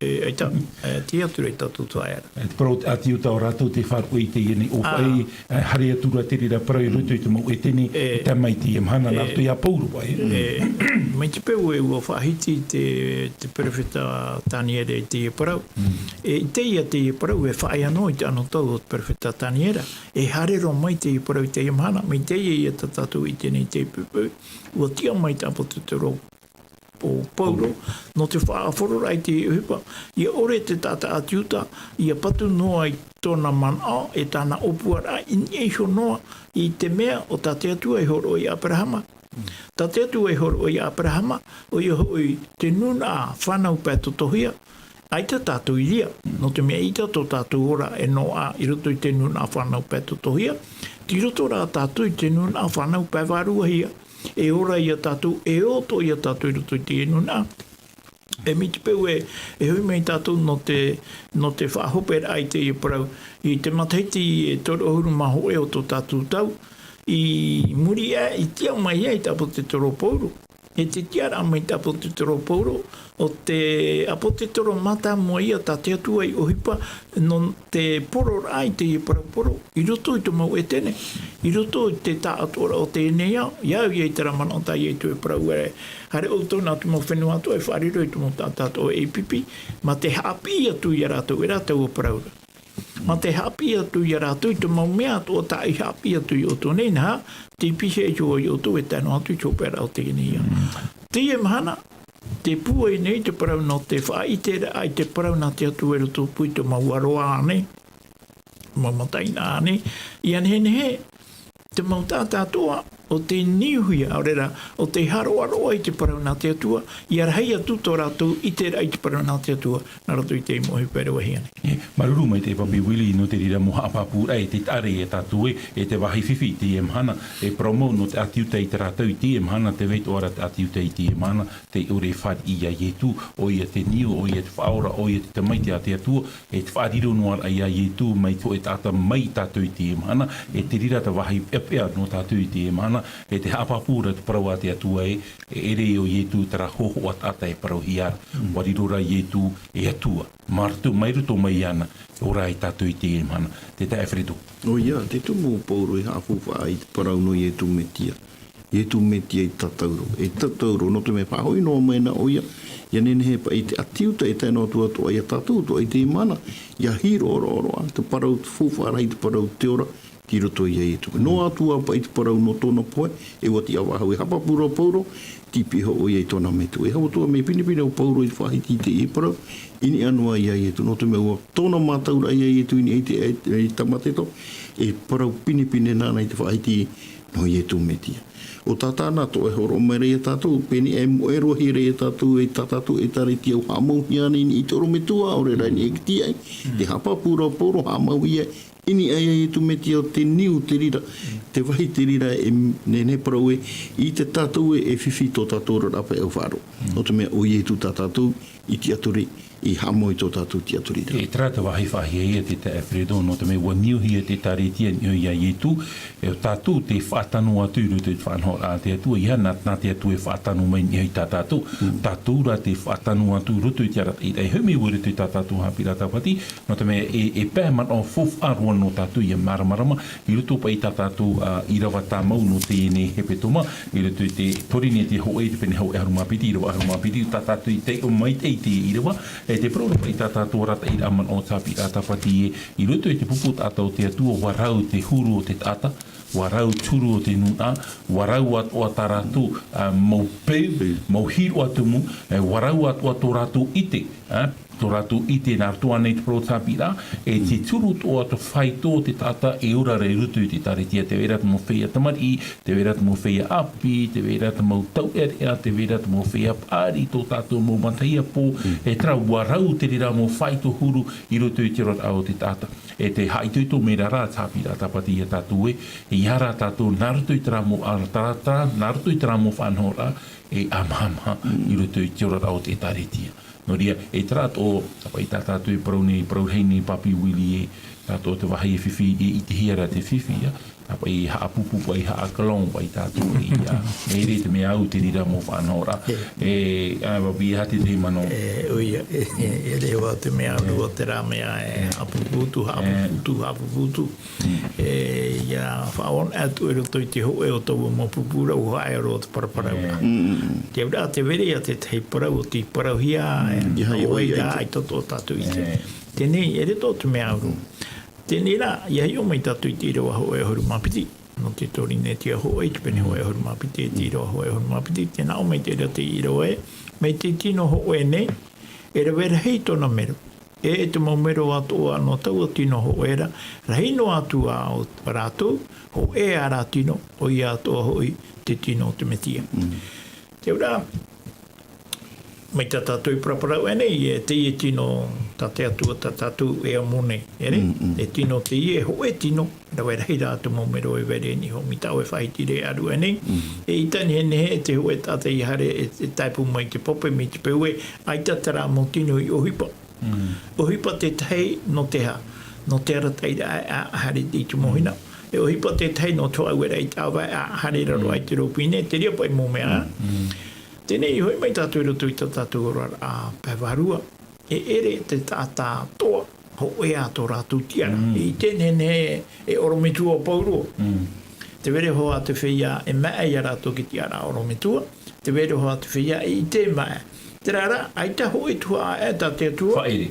E, ʻaita, e, tei atu ra i tātou taeaʻe. E, te parau a te ʻĀti Iuta ō rātou tei faʻaruʻe i teie nei ʻōfaʻi, e, haere atu ra te reira parau i roto i te mau Etene, e, i tae mai i teie mahana, nā roto iā Pauro, ʻaita. E, mai te peu e ʻua faʻahiti te, te perofeta Taniera i teie parau. Mm. E, i teie, teie parau, e faʻaea noa i te anotau o te perofeta Taniera. E haere roa mai teie parau i teie mahana, mai teie ia tā tātou i ʻite nei te peu, ʻua tiʻa mai te ʻāpōsetolo o Pauro, nō te faʻahororaʻa i te ʻohipa, ʻia ʻore te taʻata ʻĀti Iuta, ʻia patu noa i tōna manaʻo, e tāna ʻōpuaraʻa, i niʻa iho noa i te mea ʻo tā te Atua i hōroʻa iā Aperahama. Tā te Atua i hōroʻa iā Aperahama, ʻoia hoʻi te nūnaʻa fānau pae totohia, ʻaita tātou i reira, nō te mea ʻaita tō tātou ora e noaʻa i roto i te nūnaʻa fānau pae totohia, tei roto rā tātou i te nūnaʻa fānau pae vāruahia, e ora ia tātou, e ʻō atoʻa ia tātou i roto i te nūnaʻa. E mai te peu e, e hoʻi mai tātou nō te, nō te faʻahoperaʻa i teie parau, i te matahiti e toru ʻahuru mā hōʻē o tō tātou tau, i muri aʻe, i tiʻa mai ai te ʻāpōsetolo Pauro. E te tiʻaraʻa mai te ʻāpōsetolo Pauro, ʻo te ʻāpōsetolo mātāmua ia tā te Atua i ʻohipa nō te pororaʻa i teie parau poro, i roto i te mau Etene, i roto i te taʻatoʻaraʻa o teie nei ao, ʻia au ia i terā manaʻo tā ʻoutou e parau ra. Haere ʻoutou nā te mau fenua atoʻa e faʻariro i te mau taʻata atoʻa e pipi, mā te haʻapiʻi atu ia rātou, e rātou e parau ra. Mā te haʻapiʻi atu ia rātou i te mau mea atoʻa tā i haʻapiʻi atu ia ʻoutou nei, nā, tei pihaʻi iho ʻoutou e tae noa atu i te hopeʻaraʻa o teie nei ao. Teie mahana, tē pūai nei te parau nō te faʻaʻiteraʻa i te parau nā te Atua i rotopū i te mau aroā nei, mau mataʻeinaʻa nei, ʻia nehenehe, te mau taʻata atoʻa, ʻo tē niuhia, ʻaore rā, ʻo tē haroʻaroʻa i te parau nā te Atua, ʻia rahi atu tō rātou ʻiteraʻa i te parau nā te Atua, nā roto i te mau ʻohipa e rave hia nei. E, māuruuru maitaʻi Papi Willie, nō te reira mau haʻapāpūraʻa e te taʻare ia tātou ē, e te vāhi fifi i teie mahana, e parau mau nō te ʻĀti Iuta ia tātou i teie mahana, tē vai atoʻa ra te ʻĀti Iuta i teie mahana, tē ʻore e fāriʻi ia Ietu, ʻoia te niu, ʻoia te faʻaora, ʻoia te tamaiti a te Atua, e te faʻariro noa ra ia Ietu, mai te hōʻē taʻata mai ia tātou i teie mahana, e te reira te vāhi peʻapeʻa nō tātou i teie mahana, e te haʻapāpū ra te parau a te Atua ē, e ʻere ʻo Ietu terā hōhoʻa taʻata e parauhia ra. Mm. ʻUa riro ra Ietu e Atua. Mā roto, mai roto mai iāna, e ora ai tātou i teie mahana. Te taeaʻe Fredo. ʻOia, te tumu o Pauro e haʻafaufaʻa i te parau nō Ietu Metia. Ietu Metia i tatauro, e tatauro, nō te mea faʻahoʻi noa mai na ʻoia, ʻia nehenehe paʻi te ʻĀti Iuta e tae noa atu atoʻa ia tātou atoʻa i teie mahana, ʻia hiʻo roa, roa, roa, te parau, te faufaʻa rahi, te parau, te ora, i roto ia Ietu. Noa atu ā paʻi te parau nō tōna pohe, e ʻua tiʻa faʻahou, e haʻapāpū ra ʻo Pauro, tīpiʻi hoʻi ʻoia i tōna metua. E haʻamata ā, mea pinepine ʻo Pauro i te faʻahiti i teie parau, i niʻa noa ia Ietu. Nō te mea ʻua tōna mātauraʻa ia Ietu i niʻa i te, i te tāmate atoʻa, e parau pinepine nāna i te faʻahiti nō Ietu Metia. ʻO tātāna atoʻa e hōroʻa mai ra ia tātou, pēnei e moʻe roa hia ra ia tātou, e tā tātou ʻĒtārētia ʻua haʻamauhia ānei i te ʻorometua, ʻaore rā i niʻa i te tīaʻi, te haʻapāpū ra ʻo Pauro, haʻamauhia i niʻa ia Ietu Metia, ʻo te niu te reira, te vāhi te reira e nehenehe parau ē, ʻite tātou ē, e fifi tō tātou oraraʻa paʻi ʻau faʻaroʻo. Nō te mea ʻo Ietu tā tātou i tiʻaturi, i haʻamau i tō tātou tiʻaturiraʻa. E terā te vāhi faʻahiahia te taeaʻe Fredo, nō te mea ʻua niuhia te ʻĒtārētia i niʻa ia Ietu, e ʻo tātou tē faʻatano atu i roto i te faʻanahoraʻa a te Atua, ʻeiaha nā, nā te Atua e faʻatano mai i niʻa i tā tātou. Tātou rā tē faʻatano atu i roto i te arataʻiraʻa, e hoʻi mai vau i roto i tā tātou haʻapiʻiraʻa tāpati, nō te mea e, e pae manaʻo faufaʻa roa nō tātou ʻia māramarama, i roto paʻi i tā tātou, ā, ʻīrava tāmau nō teie nei hepetoma, i roto i te Pōrīnetia hōʻē, te pene hōʻē ʻahuru mā piti, ʻīrava ʻahuru mā piti, tā tātou i taiʻo maitaʻi i te ʻīrava, e tē parau ra paʻi tā tātou arataʻiraʻa manaʻo haʻapiʻiraʻa tāpati ē, i roto i te pupu taʻata o te Atua, ʻua rau te huru o te taʻata, ʻua rau te huru o te nūnaʻa, ʻua rau atoʻa tā rātou, ā, mau peu, mau hīroʻa tumu, e, ʻua rau atoʻa tō rātou ʻite, ā, tō rātou ʻite nā roto ānei i te parau haʻapiʻiraʻa, e te huru atoʻa te faito o te taʻata e ora ra i roto i te ʻĒtārētia, tē vai ra te mau feiā tamariʻi, tē vai ra te mau feiā ʻāpī, tē vai ra te mau tauʻereʻa, tē vai ra te mau feiā paʻari, tō tātou mau matahiapo, e terā ʻua rau te reira mau faito huru i roto i te oraraʻa o te taʻata. E tē haʻaitoito mai ra rā te haʻapiʻiraʻa tāpati ia tātou ē, ʻeiaha rā tātou nā roto i terā mau arataʻi, nā roto i terā mau faʻanahoraʻa, e ʻāmahamaha i roto i te oraraʻa o te ʻĒtārētia. Nō reira, e terā atoʻa, tāpaʻi tā tātou e parau nei, parau rahi nei Papi Willie ē, tā atoʻa te vāhi e fifi, e ʻitehia ra te fifi, ā, tāpaʻi haʻapūpū paʻi, haʻa-clown paʻi tātou ē, ā, e ʻere te mea au te reira mau faʻanahoraʻa. E, ā, Papi, e aha te tahi manaʻo? E, ʻoia, e, e, e ʻere hoʻi te mea au, ʻo terā mea e haʻapūpū atu, haʻapūpū atu, haʻapūpū atu. E, ʻia faʻaʻonaʻa atu i roto i te hōʻē o taua mau pupu ra, ʻua haere roa te paraparau ra. Te auraʻa, tē vai ra ia te tahi parau, ʻo tē parauhia, e, ʻoia, ʻoia, ʻaita tō tātou ʻite. Teie, e ʻere atoʻa te mea au. Teie rā, ʻia hiʻo mai tātou i te ʻīrava hōʻē ʻahuru mā piti. Nō te Pōrīnetia hōʻē, te pene hōʻē ʻahuru mā piti, te ʻīrava hōʻē ʻahuru mā piti, tē nā ʻō mai te reira te ʻīrava ē, mai te tino hōʻē nei, e rave rahi tōna mero. E, e te mau mero atoʻa nō taua tino hōʻē ra, rahi noa atu ā ʻo rātou, hōʻē ā rā tino, ʻoia atoʻa hoʻi te tino o te Metia. Te auraʻa, mai tā tātou i paraparau aʻenei, e teie tino tā te Atua tā tātou e amo nei, ʻere? E tino teie, e hōʻē tino, rave rahi rā te mau mero e vai ra i niʻa iho, mai tā ʻoe e faʻahiti ra e ʻaru aʻenei. E ʻita nehenehe te hōʻē taʻata ʻia haere e, e tāipu mai te pape mai te peu ē, ʻaita terā mau tino i ʻohipa. ʻOhipa te tahi nō te aha, nō te arataʻiraʻa e haere i te mau hina. E ʻohipa te tahi nō te hōʻē ʻāvaʻe e haere i raro aʻe i te rōpū nei, te reira paʻi mau mea. Teie, i hoʻi mai tātou i roto i tā tātou oraraʻa pae vārua. E ʻere te taʻata toa, hōʻē ā tō rātou tiʻaraʻa. E ʻite nehenehe e ʻorometua ʻo Pauro. Tē vai ra hoʻi te feiā e maʻe ia rātou i te tiʻaraʻa ʻorometua. Tē vai ra hoʻi te feiā e ʻite e maʻe. Terā rā, ʻaita hōʻē tuhaʻa ē tā te Atua. Faʻaʻere.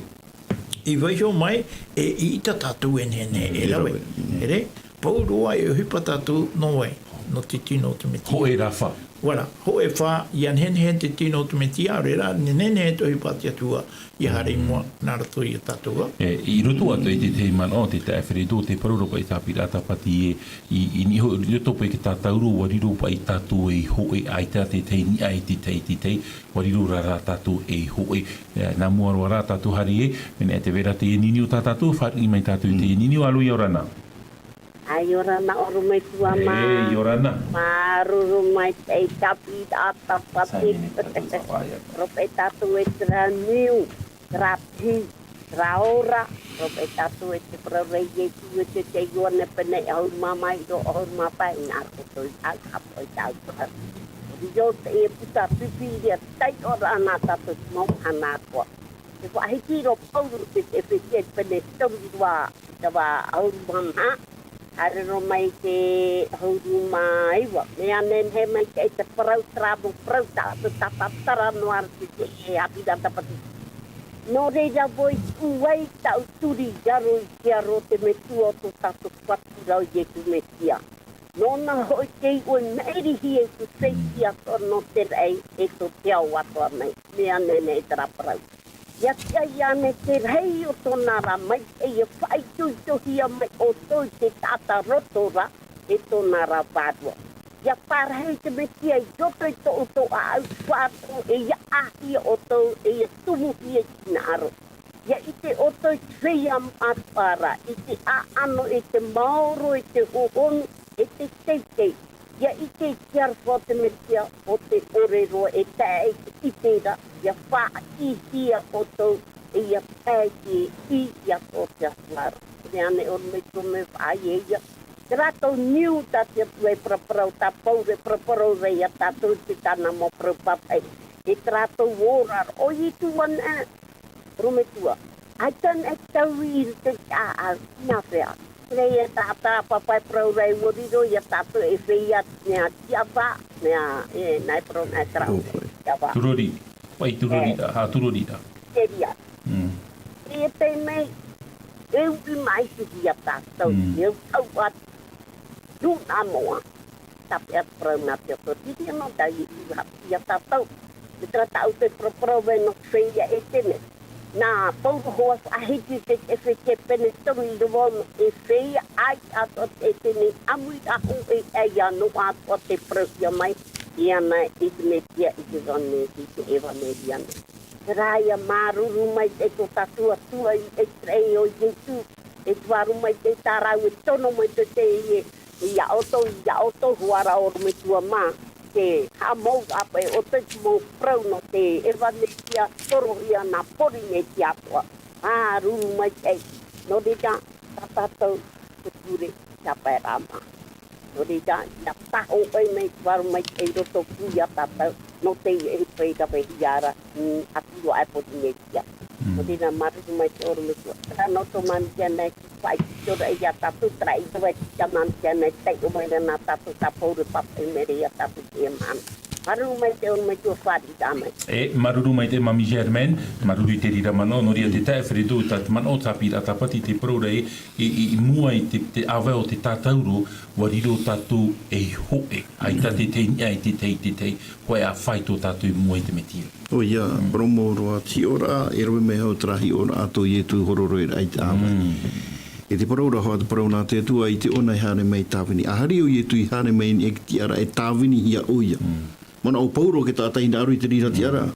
I vaiiho mai, e ʻita tātou e nehenehe e rave. E rave. ʻEre, pauroa e ʻohipa tātou nō vai, nō te tino o te Metia. Hōʻē rā fā. Voilà, hōʻē fā, ʻia nehenehe te tino o te Metia, ʻaore rā, nehenehe te ʻohipa a te Atua, ʻia haere i mua, nā roto ia tātou. E, i roto atoʻa i te tahi manaʻo, te taeaʻe Fredo, tē parau ra paʻi te haʻapiʻiraʻa tāpati ē, i, i niʻa iho, i roto paʻi i te tātauro, ʻua riro paʻi tātou ei hōʻē, ʻaita te tahi i niʻa i te tahi, te tahi, ʻua riro rā, rā tātou ei hōʻē. E, nā mua roa rā tātou haere ē, mea nā, tē vai ra te niuniu tā tātou, fāriʻi mai tātou i te niuniu, alo, ʻia ora na. ʻAe, ʻia ora na, ʻorometua mā. E, ʻia ora na. Māuruuru maitaʻi, haʻapiʻiraʻa tāpati. Sāmine tātou, sāpāia. Ora paʻi tātou e terā niu, terā piʻi, terā ora, ora paʻi tātou e te parau ra Ietu, e te, te Ioane pene ʻahuru mā maha, ʻīrava ʻahuru mā pae, nā roto i te haʻapaʻo i te haʻapaʻo. Riro teie puta pipi ria taiʻo ra nā tātou mau mahana atoʻa. Te faʻahiti ra ʻo Pauro i te Efetia i te pene toru, ʻīrava, ʻīrava ʻahuru mā maha, haere roa mai i te ʻahuru mā iva. Mea nehenehe maitaʻi te parau, terā mau parau tā, tā, tā, tātara noa atu i te, e haʻapiʻiraʻa tāpati. Nō reira vau i tuʻu ai taʻu turi i raro i te aro o te Metua o tō tātou Fatu ra ʻo Iesu Mesia. Nōna hoʻi te iʻoa i maʻirihia i te feiā atoʻa nō te raʻi e tō te ao atoʻa mai. Mea nehenehe terā parau. ʻIa tiʻa ʻia ʻānei te rahi o tōna ra maitaʻi, ʻia faʻaitoitohia mai ʻoutou i te taʻata roto ra e tōna ra vārua. ʻIa parahi te Mesia i roto i tō ʻoutou ʻāʻau faʻaroʻo, e ʻia ʻāhia ʻoutou, e ʻia tumuhia i te hinaʻaro. ʻIa ʻite ʻoutou i te feiā atoʻa ra, i te ʻāʻano, i te maoro, i te hohonu, e te teitei. ʻIa ʻite i te aroha o te Mesia, ʻo te ʻore roa e tae i te ʻite ra, ʻia faʻaʻitehia ʻoutou, e ʻia tae i te ʻī atoʻa o te Atua ra. Mea nehenehe ʻōrua mai tō mea faʻaʻite ia. Terā tau niu tā te Atua e paraparau, tā Pauro e paraparau ra ia tātou i te tāna mau parau papaʻi. E terā tau ora ra, ʻo Iesu anaʻe, ʻōrua mai tō ʻoe. ʻAita anaʻe te tauiʻi i roto i te ʻāʻau, nā hea? Terā ia tā, tā pāpaʻi parau ra e ʻua riro ia tātou e feiā, mea tiʻavā, mea, e, nā e parau nā e terā, tiʻavā. Turori, paʻi turori ra, ha turori ra. Terā. Mm. E pē mai, e uʻi mai te hia tātou, mm, e au atu, nūnaʻa noa. Tāpeʻa te parau nā te Atua, te reira nō tā Iesu i haʻapiʻi ia tātou. Mai terā tāʻu te paraparau e nō te feiā Ētene. Nā Pauro hoʻi faʻahiti i te Efese pene toru, ʻīrava ono, e feiā ʻāiʻa atoʻa te Ētene, ʻāmuiraʻa hōʻē ʻāiʻa noa atoʻa tē parauhia mai, ʻia ʻanaʻe i te Mesia, i te ʻevaneria, i te ʻevaneria nei. Terā ia, māuruuru maitaʻi tō tātou Atua i te Atua ʻo Iesu, e te Vārua Maitaʻi tā rāua e tono mai te, te, e, ia ʻoutou, ia ʻoutou hoʻi ra ʻōrua mai tō ʻoe mā, te haʻamau ʻāpē ʻoutou i te mau parau nō te ʻevaneria torohia nā Pōrīnetia atoʻa. Māuruuru maitaʻi. Nō reira, tā tātou te pure, tāpaeraʻa mā. Nō reira, ʻia tae hōʻē mai te Vārua Maitaʻi i roto pū ia tātou, nō te, e, pae ravehia ra, mm, atu roa aʻe Pōrīnetia. Mm. Nō reira, māuruuru maitaʻi ʻōrua mai tō ʻoe. Terā nō tō māmī Tiana e faʻaitoitoraʻa ia tātou, terā ʻīrava e tiʻa māmī Tiana e taiʻo mai ra nā tātou, tā Pauro e pāpaʻi mai ra ia tātou i teie mahana. Māuruuru maitaʻi ʻōrua mai tō ʻoe, fāriʻiraʻa mai. E, māuruuru maitaʻi māmī Germaine, māuruuru i te reira manaʻo, nō reira te taeaʻe Fredo, tā te manaʻo tāpiri ʻa Tāpati, te parau ra e, i, i, i mua i te, te ʻāvae o te tātauro, ʻua riro tātou ei hōʻē. ʻAita te tahi, ʻaita te tahi, te tahi, hōʻē ʻa fāito tātou i mua i te Mesia. ʻOia, mm, parau mau roa te hiʻoraʻa, e rave mai hoʻi terā hiʻoraʻa tō Iesu hōroʻaraʻa i te ʻāvae. Mm. E te parau ra hoʻi, te parau nā te Atua, ʻaita ʻōna i haere mai tāvini. ʻA haere ʻo Iesu i haere mai i niʻa i te tiʻaraʻa e tāvinihia ʻoia. Mm. Manaʻo Pauro, te taʻata hinaʻaro i te reira tiʻaraʻa.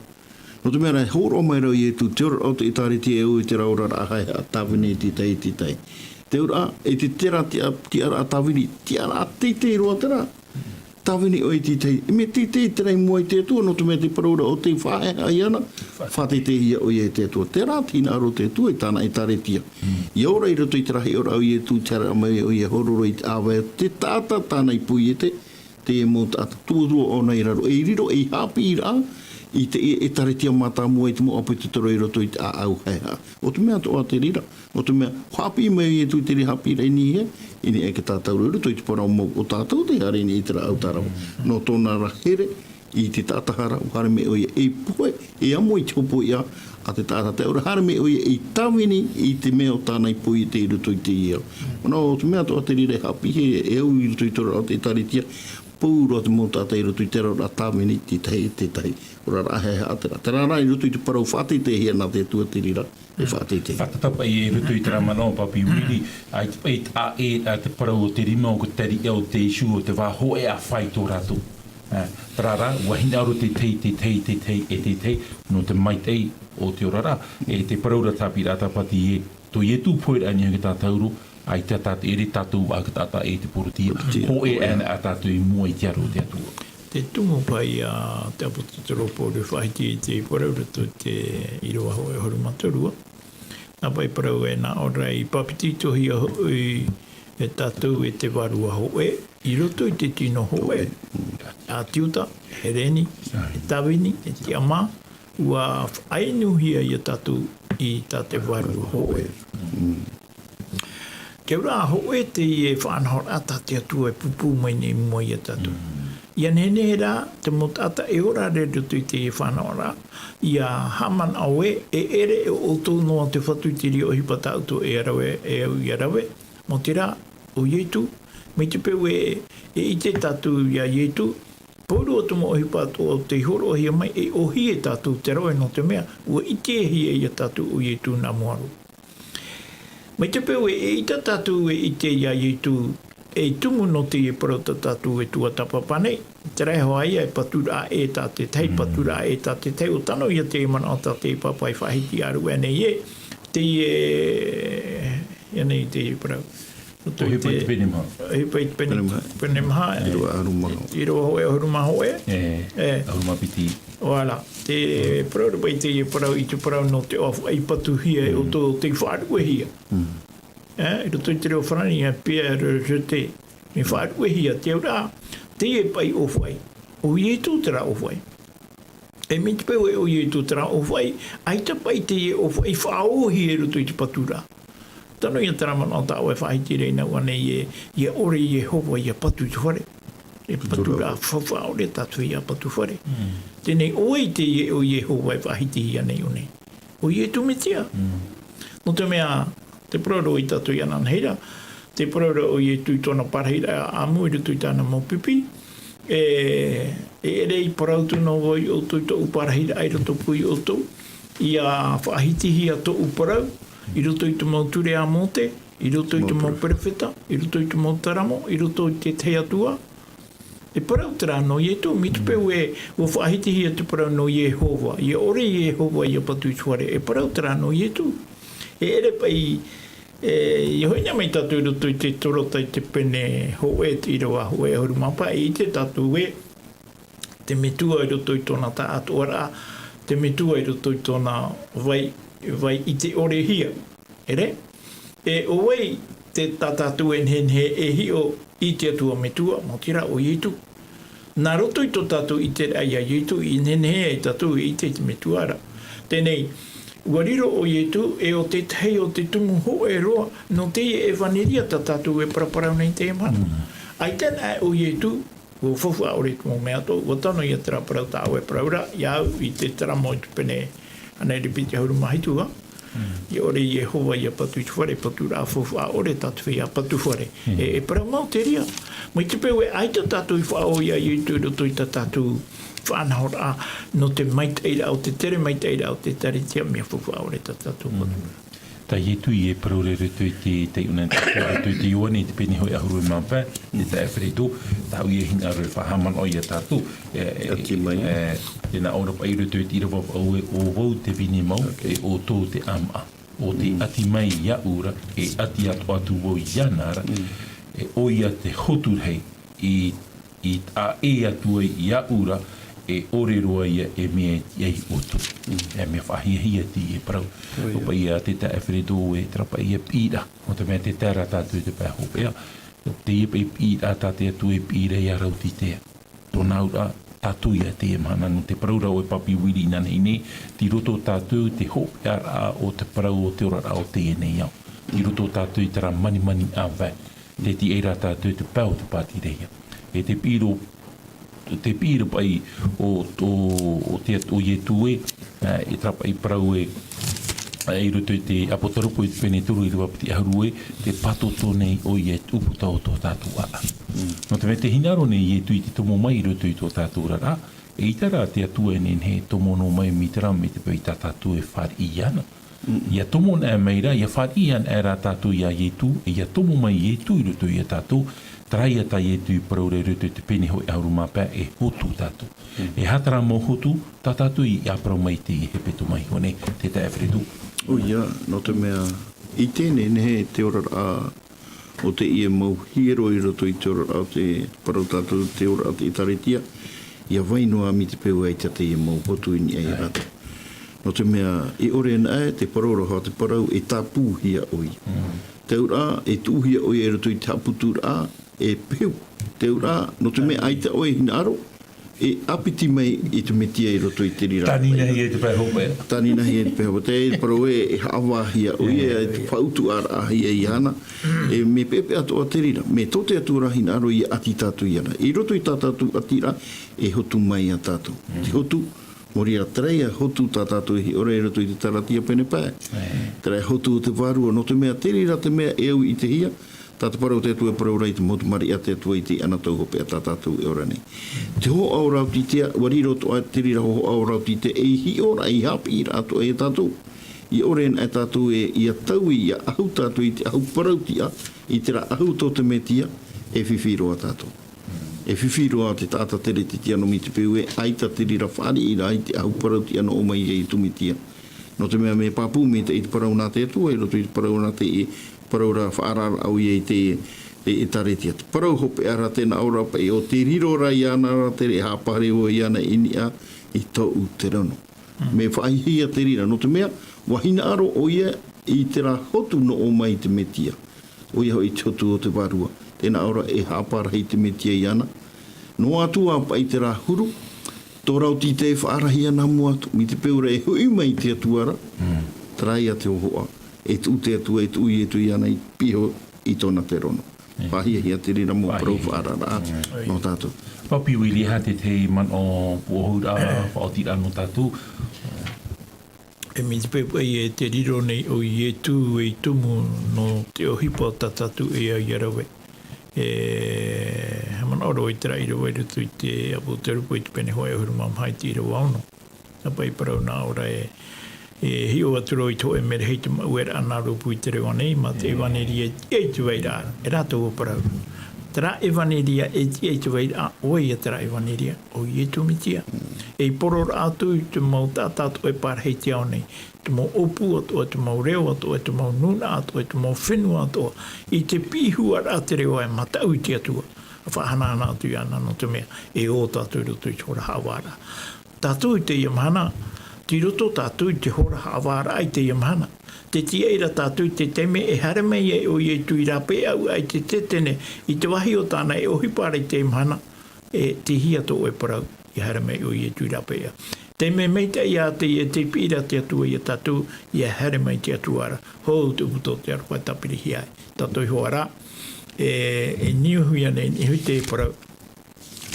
Nō te mea rā, e hōroʻa mai ra ʻo Iesu, te oraraʻa o te ʻĒtārētia e ʻō i terā oraraʻa haehaʻa, tāvini i te tahi, i te tahi. Te auraʻa, e te, terā tiʻa-, tiʻaraʻa tāvini, tiʻaraʻa teitei roa terā. Tāvini ʻoe i te tahi, mea teitei terā i mua i te Atua, nō te mea te parau ra ʻo tē faʻahaehaʻa iāna, faʻateiteihia ʻoia e te Atua. Terā te hinaʻaro o te Atua i tāna ʻĒtārētia. Mm. ʻIa ora i roto i terā hiʻoraʻa ʻo Iesu, te haere mai ʻoia e hōroʻa i te ʻāvae o te taʻata tāna i poiete, te mau taʻata tuatua ʻōna i raro, ei riro, ei haʻapiʻiraʻa i te ʻĒtārētia mātāmua, i te mau ʻāpōsetolo i roto i te ʻāʻau haehaʻa. ʻO te mea atoʻa te reira, ʻo te mea, haʻapiʻi mai ʻo Iesu i te reira haʻapiʻiraʻa i niʻa i hea, i niʻa i te tātauro i roto i te parau mau, ʻo tātou tei haere i niʻa i terā ʻau tārava. Nō tōna ra here i te taʻata hara, ʻua haere mai ʻoia ei pohe, e amo i te hopoiʻa a te taʻata, te auraʻa haere mai ʻoia ei tāvini i te mea o tāna i poiete i roto i teie ao. Nō te mea atoʻa te reira e haʻapiʻi e au i roto i te oraraʻa o te ʻĒtārētia, pauroa te mau taʻata i roto i terā oraraʻa tāvini, te tahi, te tahi. Oraraʻa haehaʻa terā. Terā rā i roto i te parau faʻateiteihia nā te Atua te reira, e faʻateitei. Fātata paʻi i roto i terā manaʻo, Papi Wiri, ʻaita paʻi ʻē, ʻaita te parau o te rima, ʻo te tariʻa o te ʻīsū, ʻo te vāhi hōʻē ʻa fāito rātou. Ā, terā rā, ʻua hinaʻaro te tahi, te tahi, te tahi, e te tahi, nō te maitaʻi o te oraraʻa, e te parau ra tāpiri ʻa Tāpati ē, tō Iesu poheraʻa i niʻa i te tātauro, ʻaita tā te ʻere tātou ʻa te taʻata e te porotia, porotia, hōʻē ʻē. Ana ā tātou i mua i te aro o te Atua. Te tumu paʻi a te ʻāpōsetolo Pauro e faʻahiti i te parau i roto i te ʻīrava hōʻē ʻahuru mā toru. Nā paʻi parau ē, nā ʻō ra, i papetitohia hoʻi e tātou e te Vārua Hōʻē, i roto i te tino hōʻē. Hōʻē. A te Iuta, Hereni, e tāvini, e tiʻamā, ʻua faʻainuhia ia tātou i tā te Vārua Hōʻē. Mm. Te auraʻa hōʻē teie faʻanahoraʻa tā te Atua e pūpū mai nei i mua ia tātou. Mm. ʻIa nehenehe rā te mau taʻata e ora ra i roto i teie fānaʻoraʻa, ʻia haʻamanaʻo ē, e ʻere ʻo ʻoutou noa te fatu i te reo ʻohipa tā ʻoutou e rave, e au ʻia rave. Maoti rā, ʻo Ietu, mai te peu ē, e ʻite tātou ia Ietu, pauroa te mau ʻohipa atoʻa tei hōroʻahia mai, e ʻōhie tātou te rave nō te mea, ʻua ʻitehia ia tātou ʻo Ietu nā mua roa. Mai te peu ē, eʻita tātou e ʻite ia Ietu, e tumu nō teie parau tā tātou e tuatāpapa nei, terā hoʻi ia e paturaʻa ʻē tā te tahi, paturaʻa ʻē tā te tahi, ʻua tano ia te manaʻo tā te pāpā e faʻahiti ʻāruʻe nei ē, teie, ia nei teie parau. ʻOhipa i te pene maha. ʻOhipa i te pene, pene maha. ʻĪrava ʻahuru mā hōʻē. ʻĪrava hōʻē, ʻahuru mā hōʻē. E, ʻahuru mā piti. Voilà. Te parau ra paʻi teie parau, i te parau nō te ʻōfaʻi patuhia e ʻoutou tei faʻaruʻehia. E, i roto i te reo farāni, e, pierre jeté. Mea faʻaruʻehia, te auraʻa, teie paʻi ʻōfaʻi. ʻO Ietu terā ʻōfaʻi. E mai te peu ē ʻo Ietu terā ʻōfaʻi, ʻaita paʻi teie ʻōfaʻi faʻaōhie i roto i te paturaʻa. Tano ia terā manaʻo tā ʻoe e faʻahiti ra i nā ʻō nei ē, ʻia ʻore Iehova ʻia patu i te fare. E paturaʻa faufaʻa ʻore tātou ʻia patu fare. Teie nei, ʻo vai teie ʻo Iehova e faʻahitihia nei ʻō nei? ʻO Ietu Metia. Nō te mea, te parau ra ʻoia tātou i ananahi ra, te parau ra ʻo Ietu i tōna parahiraʻa ʻāmui i roto i tāna mau pipi, e, e ʻere i parau atu noa vau ia ʻoutou i tōʻu parahiraʻa i roto pū ia ʻoutou, ʻia faʻahitihia tōʻu parau, i roto i te mau ture a Mōte, i roto i te mau perofeta, i roto i te mau taramo, i roto i te tahi atu ā. E parau terā nō Ietu, mai te peu ē, ʻua faʻahitihia te parau nō Iehova, ʻia ʻore Iehova ʻia patu i te fare, e parau terā nō Ietu. E ʻere paʻi, e, ʻia hoʻi noa mai tātou i roto i te Torota i te pene hōʻē, te ʻīrava hōʻē ʻahuru mā pae, e ʻite tātou ē, te metua i roto i tōna taʻatoʻaraʻa, te metua i roto i tōna vai, vai i te ʻorehia. ʻEre, e ʻo vai te tā tātou e nehenehe e hiʻo i te Atua metua, maoti rā ʻo Ietu. Nā roto i tō tātou ʻiteraʻa ia Ietu, i nehenehe ai tātou e ʻite i te metua ra. Teie nei, ʻua riro ʻo Ietu, e ʻo te tahi o te tumu hōʻē roa, nō teie ʻevaneria tā tātou e paraparau nei i teie mahana. ʻAita anaʻe ʻo Ietu, ʻua faufaʻa ʻore te mau mea atoʻa, ʻua tano ia terā parau tā ʻoe e parau ra, ia au i te taramo i te pene, ʻanaʻe i te piti ʻahuru mā hitu ā. ʻIa ʻore Iehova ʻia patu i te fare, paturaʻa faufaʻa ʻore tā te feiā patu fare. E, e parau mau terā. Mai te peu ē ʻaita tātou i faʻaō ia Ietu i roto i tā tātou faʻanahoraʻa, nō te maitaʻiraʻa o te tere, maitaʻiraʻa o te Ekalesia, mea faufaʻa ʻore tā tātou patu. Tā Ietu e parau ra i roto i te, te ʻūnā, i roto i te Ioane, i te pene hōʻē ʻahuru mā pae, te taeaʻe Fereto, tāʻu ia hinaʻaro e faʻahaʻamanaʻo ia tātou, e, e, ʻati mai. E, tē nā ʻō ra paʻi i roto i te ʻīrava, ʻo, ʻo vau te vine mau, e ʻoutou te ʻāmaʻa. ʻO tē ʻati mai iāʻu ra, e ʻati atoʻa atu vau iāna ra, e ʻoia te hotu rahi, i i taʻa ʻē atu ai iāʻu ra, e ʻore roa ia e mea e tiʻa ai ʻoutou. E mea faʻahiahia teie parau. ʻO ia. Paʻi ia te taeaʻe Fereto e terā paʻi ia piʻiraʻa. Nō te mea tē tae ra tātou i te pae hopeʻa. Teie paʻi piʻiraʻa tā te Atua e piʻi ra ia Rautitea. Tōna auraʻa, tātou ia teie mahana nō te parau ra ʻoe Papi Vili i nānahi nei, tei roto tātou te hopeʻaraʻa o te parau o te oraraʻa o teie nei ao. Tei roto tātou i terā manimani ʻāvae. Te tiʻa ra tātou te pae o te pātireia. E te piʻi ra, te piʻi ra paʻi o, o, o te, o Ietu ē, ā, e terā paʻi parau ē, ā, i roto i te Apotarupo i te pene toru ʻīrava piti ʻahuru ē, tē pātōtō nei ʻoia i te ʻūputa o tō tātou ʻāʻau. Nō te mea tē hinaʻaro nei Ietu i te tomo mai i roto i tō tātou oraraʻa, eʻita rā te Atua e nehenehe e tomo noa mai mai te rā, mai te peu tā tātou e fāriʻi iāna. ʻIa tomo anaʻe mai ra, ʻia fāriʻi anaʻe ra tātou ia Ietu, e ʻia tomo mai Ietu i roto ia tātou, terā ia tā Ietu i parau ra i roto i te pene hōʻē ʻahuru mā pae, e hotu tātou. E aha terā mau hotu, tā tātou i ʻāparau mai i teie hepetoma iho nei, te taeaʻe Fereto. ʻOia, nō te mea, ʻite e nehenehe te oraraʻa o teie mau hiero i roto i te oraraʻa o te parau tātou, te oraraʻa o te Ekalesia, ʻia vai noa mai te peu ʻaita teie mau hotu i niʻa ia rātou. Nō te mea, e ʻore anaʻe te parau ra, te parau e tāpūhia ʻoia. Te auraʻa, e tuʻuhia ʻoia i roto i te haʻaputuraʻa, e pehu. Te auraʻa, nō te mea ʻaita ʻoe e hinaʻaro, e ʻāpiti mai i te Metia i roto i te reira. Tāninahi e te pae hopeʻa. Tāninahi e te pae hopeʻa. Te parau ē, e haʻavāhia ʻoia, e te faʻautuʻaraʻahia iāna. E mea peʻapeʻa atoʻa te reira. Mea tō te Atua ra hinaʻaro ʻia ʻati tātou iāna. I roto i tā tātou ʻatiraʻa, e hotu mai ia tātou. Te hotu, mō reira terā ia hotu tā tātou e hiʻo ra i roto i te Taratia pene pae. Terā ia hotu o te Vārua, nō te mea te reira te mea e au i te hia, tā te parau o te Atua e parau ra i te mau tamariʻi a te Atua i teie anotau hopeʻa tā tātou e ora nei. Te hōhoʻa o Raotitea, ʻua riro atoʻa te reira hōhoʻa o Raotitea, ei hiʻoraʻa, ei haʻapiʻiraʻa atoʻa ia tātou. ʻIa ʻore anaʻe tātou e, ʻia taui, ʻia ʻahu tātou i te ʻahu parau-tiʻa, i terā ʻahu tō te Metia, e fifi roa tātou. E fifi roa te taʻata teretetiano mai te peu ē, ʻaita te reira fāriʻiraʻa i te ʻahu parau-tiʻa nō ʻō mai ia Iesu Metia. Nō te mea mea pāpū maitaʻi te parau nā te Atua, i roto i te parau nā te, e parau ra faʻaararaʻa ʻoia i te, e, ʻĒtārētia. Te parau hopeʻa ra tēnā ʻō ra paʻi ʻo tē riro ra iāna ra te reira, e haʻapaʻari vau iāna i niʻa i tōʻu terono. Mea faʻahiahia te reira, nō te mea, ʻua hinaʻaro ʻoia i terā hotu nō ʻō mai te Metia. ʻOia hoʻi te hotu o te Vārua. Tēnā ʻō ra e haʻapārahi te Metia iāna. Noa atu ā paʻi terā huru, tō Raotitea e faʻarahi ana mua atu, mai te peu ra e hoʻi mai te Atua ra, terā ia te hōhoʻa. E tuʻu te Atua, e tuʻu Iesu iāna i piha i tōna terono. Faʻahiahia te reira mau parau faʻaararaʻa nō tātou. Papi Wili, e aha te tahi manaʻo puʻohuraʻa, faʻaotiraʻa nō tātou? E mai te peu paʻi e te riro nei ʻo Iesu ei tumu nō te ʻohipa tā tātou e au ʻia rave. E, e manaʻo roa i terā ʻīrava i roto i te ʻApoterupo i te pene hōʻē ʻahuru mā maha i te ʻīrava ono. Nā paʻi parau nā ʻō ra e, e hiʻo atu roa i te hōʻē merahi i te maueraʻa nā rōpū i te reva nei, mā te ʻevaneria e tiʻa i te vairaʻa, e rātou ʻua parau. Terā ʻevaneria e tiʻa i te vairaʻa, ʻoia terā ʻevaneria, ʻo Iesu Mesia. E poroʻraʻa atu i te mau taʻata atoʻa e pārahi i te ao nei, te mau ʻōpū atoʻa, te mau reo atoʻa, te mau nūnaʻa atoʻa, te mau fenua atoʻa, i te pihaʻi ra te reo e mataʻu i te Atua. Faʻahanahana atu iāna nō te mea, e ō tātou i roto i te hora haʻavāraʻa. Tātou i teie mahana, tei roto tātou i te hora haʻavāraʻa i teie mahana. Tē tiaʻi ra tātou i te taime e haere mai ai ʻo Iesu i rāpae aʻe i te tetene, i te vāhi o tāna e ʻohipa ra i teie mahana, e, tei hea tō ʻoe parau, ʻia haere mai ʻo Iesu i rāpae aʻe. Taime maitaʻi ā teie tei piʻi ra te Atua ia tātou, ʻia haere mai te Atua ra. Hou te ʻōputa o te aroha e tāpirihia ai. Tātou iho ā rā, e, e niuhia nei, niuhi te parau.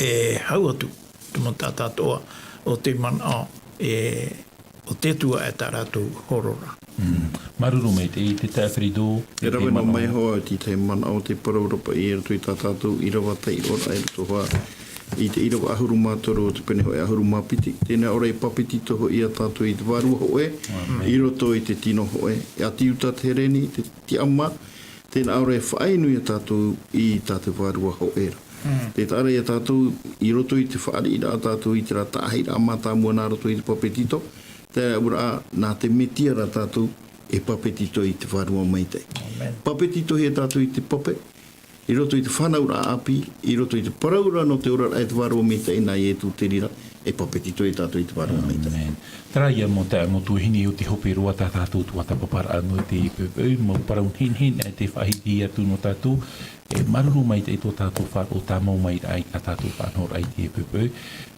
E hau atu te mau taʻata atoʻa o te manaʻo, e, o te Atua e tā rātou hororaʻa. Māuruuru maitaʻi, e te taeaʻe Frederick. E rave noa mai hoʻi au i te tahi manaʻo o te parau ra paʻi i roto i tā tātou ʻīrava taiʻoraʻa i roto hoʻi i te ʻīrava ʻahuru mā toru o te pene hōʻē ʻahuru mā piti. Tēnā ʻō ra e papetito hoʻi ia tātou i te Vārua hōʻē, i roto i te tino hōʻē. E ʻĀti Iuta, te Hereni, te, te ʻAma, tēnā ʻō ra e faʻainu ia tātou i tā te Vārua hōʻē ra. Tē taʻa ra ia tātou i roto i te fāriʻiraʻa tātou i terā taʻahiraʻa mātāmua nā roto i te papetito, te auraʻa nā te Mesia ra tātou e papetito i te Vārua Maitaʻi. Papetitohia tātou i te pape, i roto i te fānauraʻa ʻāpī, i roto i te parauraʻa nō te oraraʻa e te Vārua Maitaʻi nā Iesu te reira, e papetito ia tātou i te Vārua Maitaʻi. Terā ia mau taeaʻe, mau tuahine, ʻo te hope roa tā tātou tuatāpaparaʻa nō teie poʻipoʻi, mau parau nehenehe e te faʻahiti atu nō tātou, e māuruuru maitaʻi tō tātou Faʻaroʻo tāmau mai ra i tā tātou faʻanahoraʻa i teie poʻipoʻi,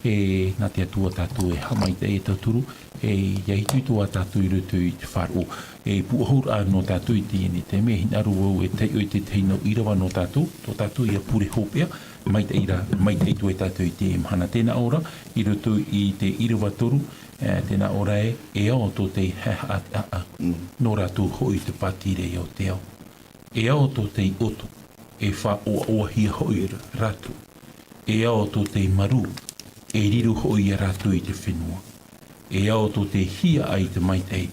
e nā te Atua tātou e haʻamaitaʻi e tauturu, e ʻia itoito ā tātou i roto i te Faʻaroʻo, e puʻohuraʻa nō tātou i teie nei taime, e hinaʻaro vau e taiʻo i te tahi mau ʻīrava nō tātou, tō tātou ia pure hopeʻa, maitaʻi rā, maitaʻi atu ai tātou i teie mahana. Tēnā ʻō ra, i roto i te ʻīrava toru, e, tēnā ʻō ra e, e ao tō tei haʻehaʻa te ʻāʻau, nō rātou hoʻi te pātireia o te ao. E ao tō tei ʻoto, e faʻaʻoaʻoahia hoʻi rātou. E ao tō tei marū, e riro hoʻi ia rātou i te fenua. E ao tō tei hiaʻai i te maitaʻi,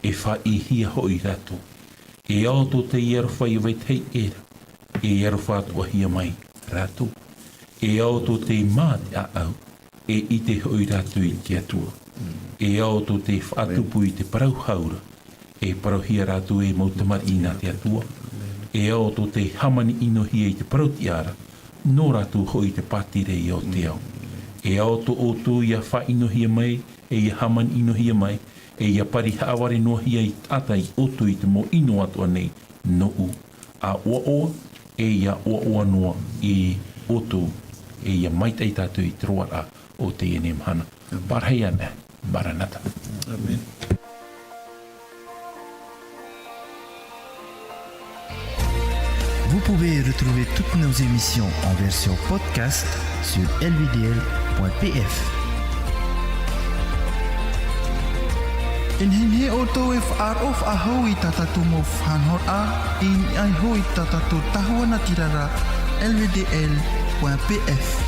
e faʻaʻīhia hoʻi rātou. E ao tō tei aroha i vetahi ʻē ra, e aroha atoʻahia mai rātou. E ao tō tei mā te ʻāʻau, e ʻite hoʻi rātou i te Atua. E ao tō tei faʻatupu i te parau hau ra, e parauhia rātou ei mau tamariʻi nā te Atua. E ao tō tei hāmani ʻinohia i te parau-tiʻa ra, nō rātou hoʻi te pātireia o te ao. E ao tō ʻoutou ʻia faʻaʻinohia mai, e ʻia hāmani ʻinohia mai, e ʻia pari haʻavare noa hia i te taʻata i ʻoutou i te mau ʻino atoʻa nei nōʻu. ʻA ʻoaʻoa, e ʻia ʻoaʻoa noa i ʻoutou, e ʻia maitaʻi tātou i te roaraʻa o teie nei mahana. Parahi ana. Maranatha. Amen. Vous pouvez retrouver toutes nos émissions en version podcast sur L V D L point P F. E nehenehe ʻoutou e faʻaroʻo faʻahou i tā tātou mau faʻanahoraʻa, i niʻa iho i tā tātou tahua natirara, L V D L point P F.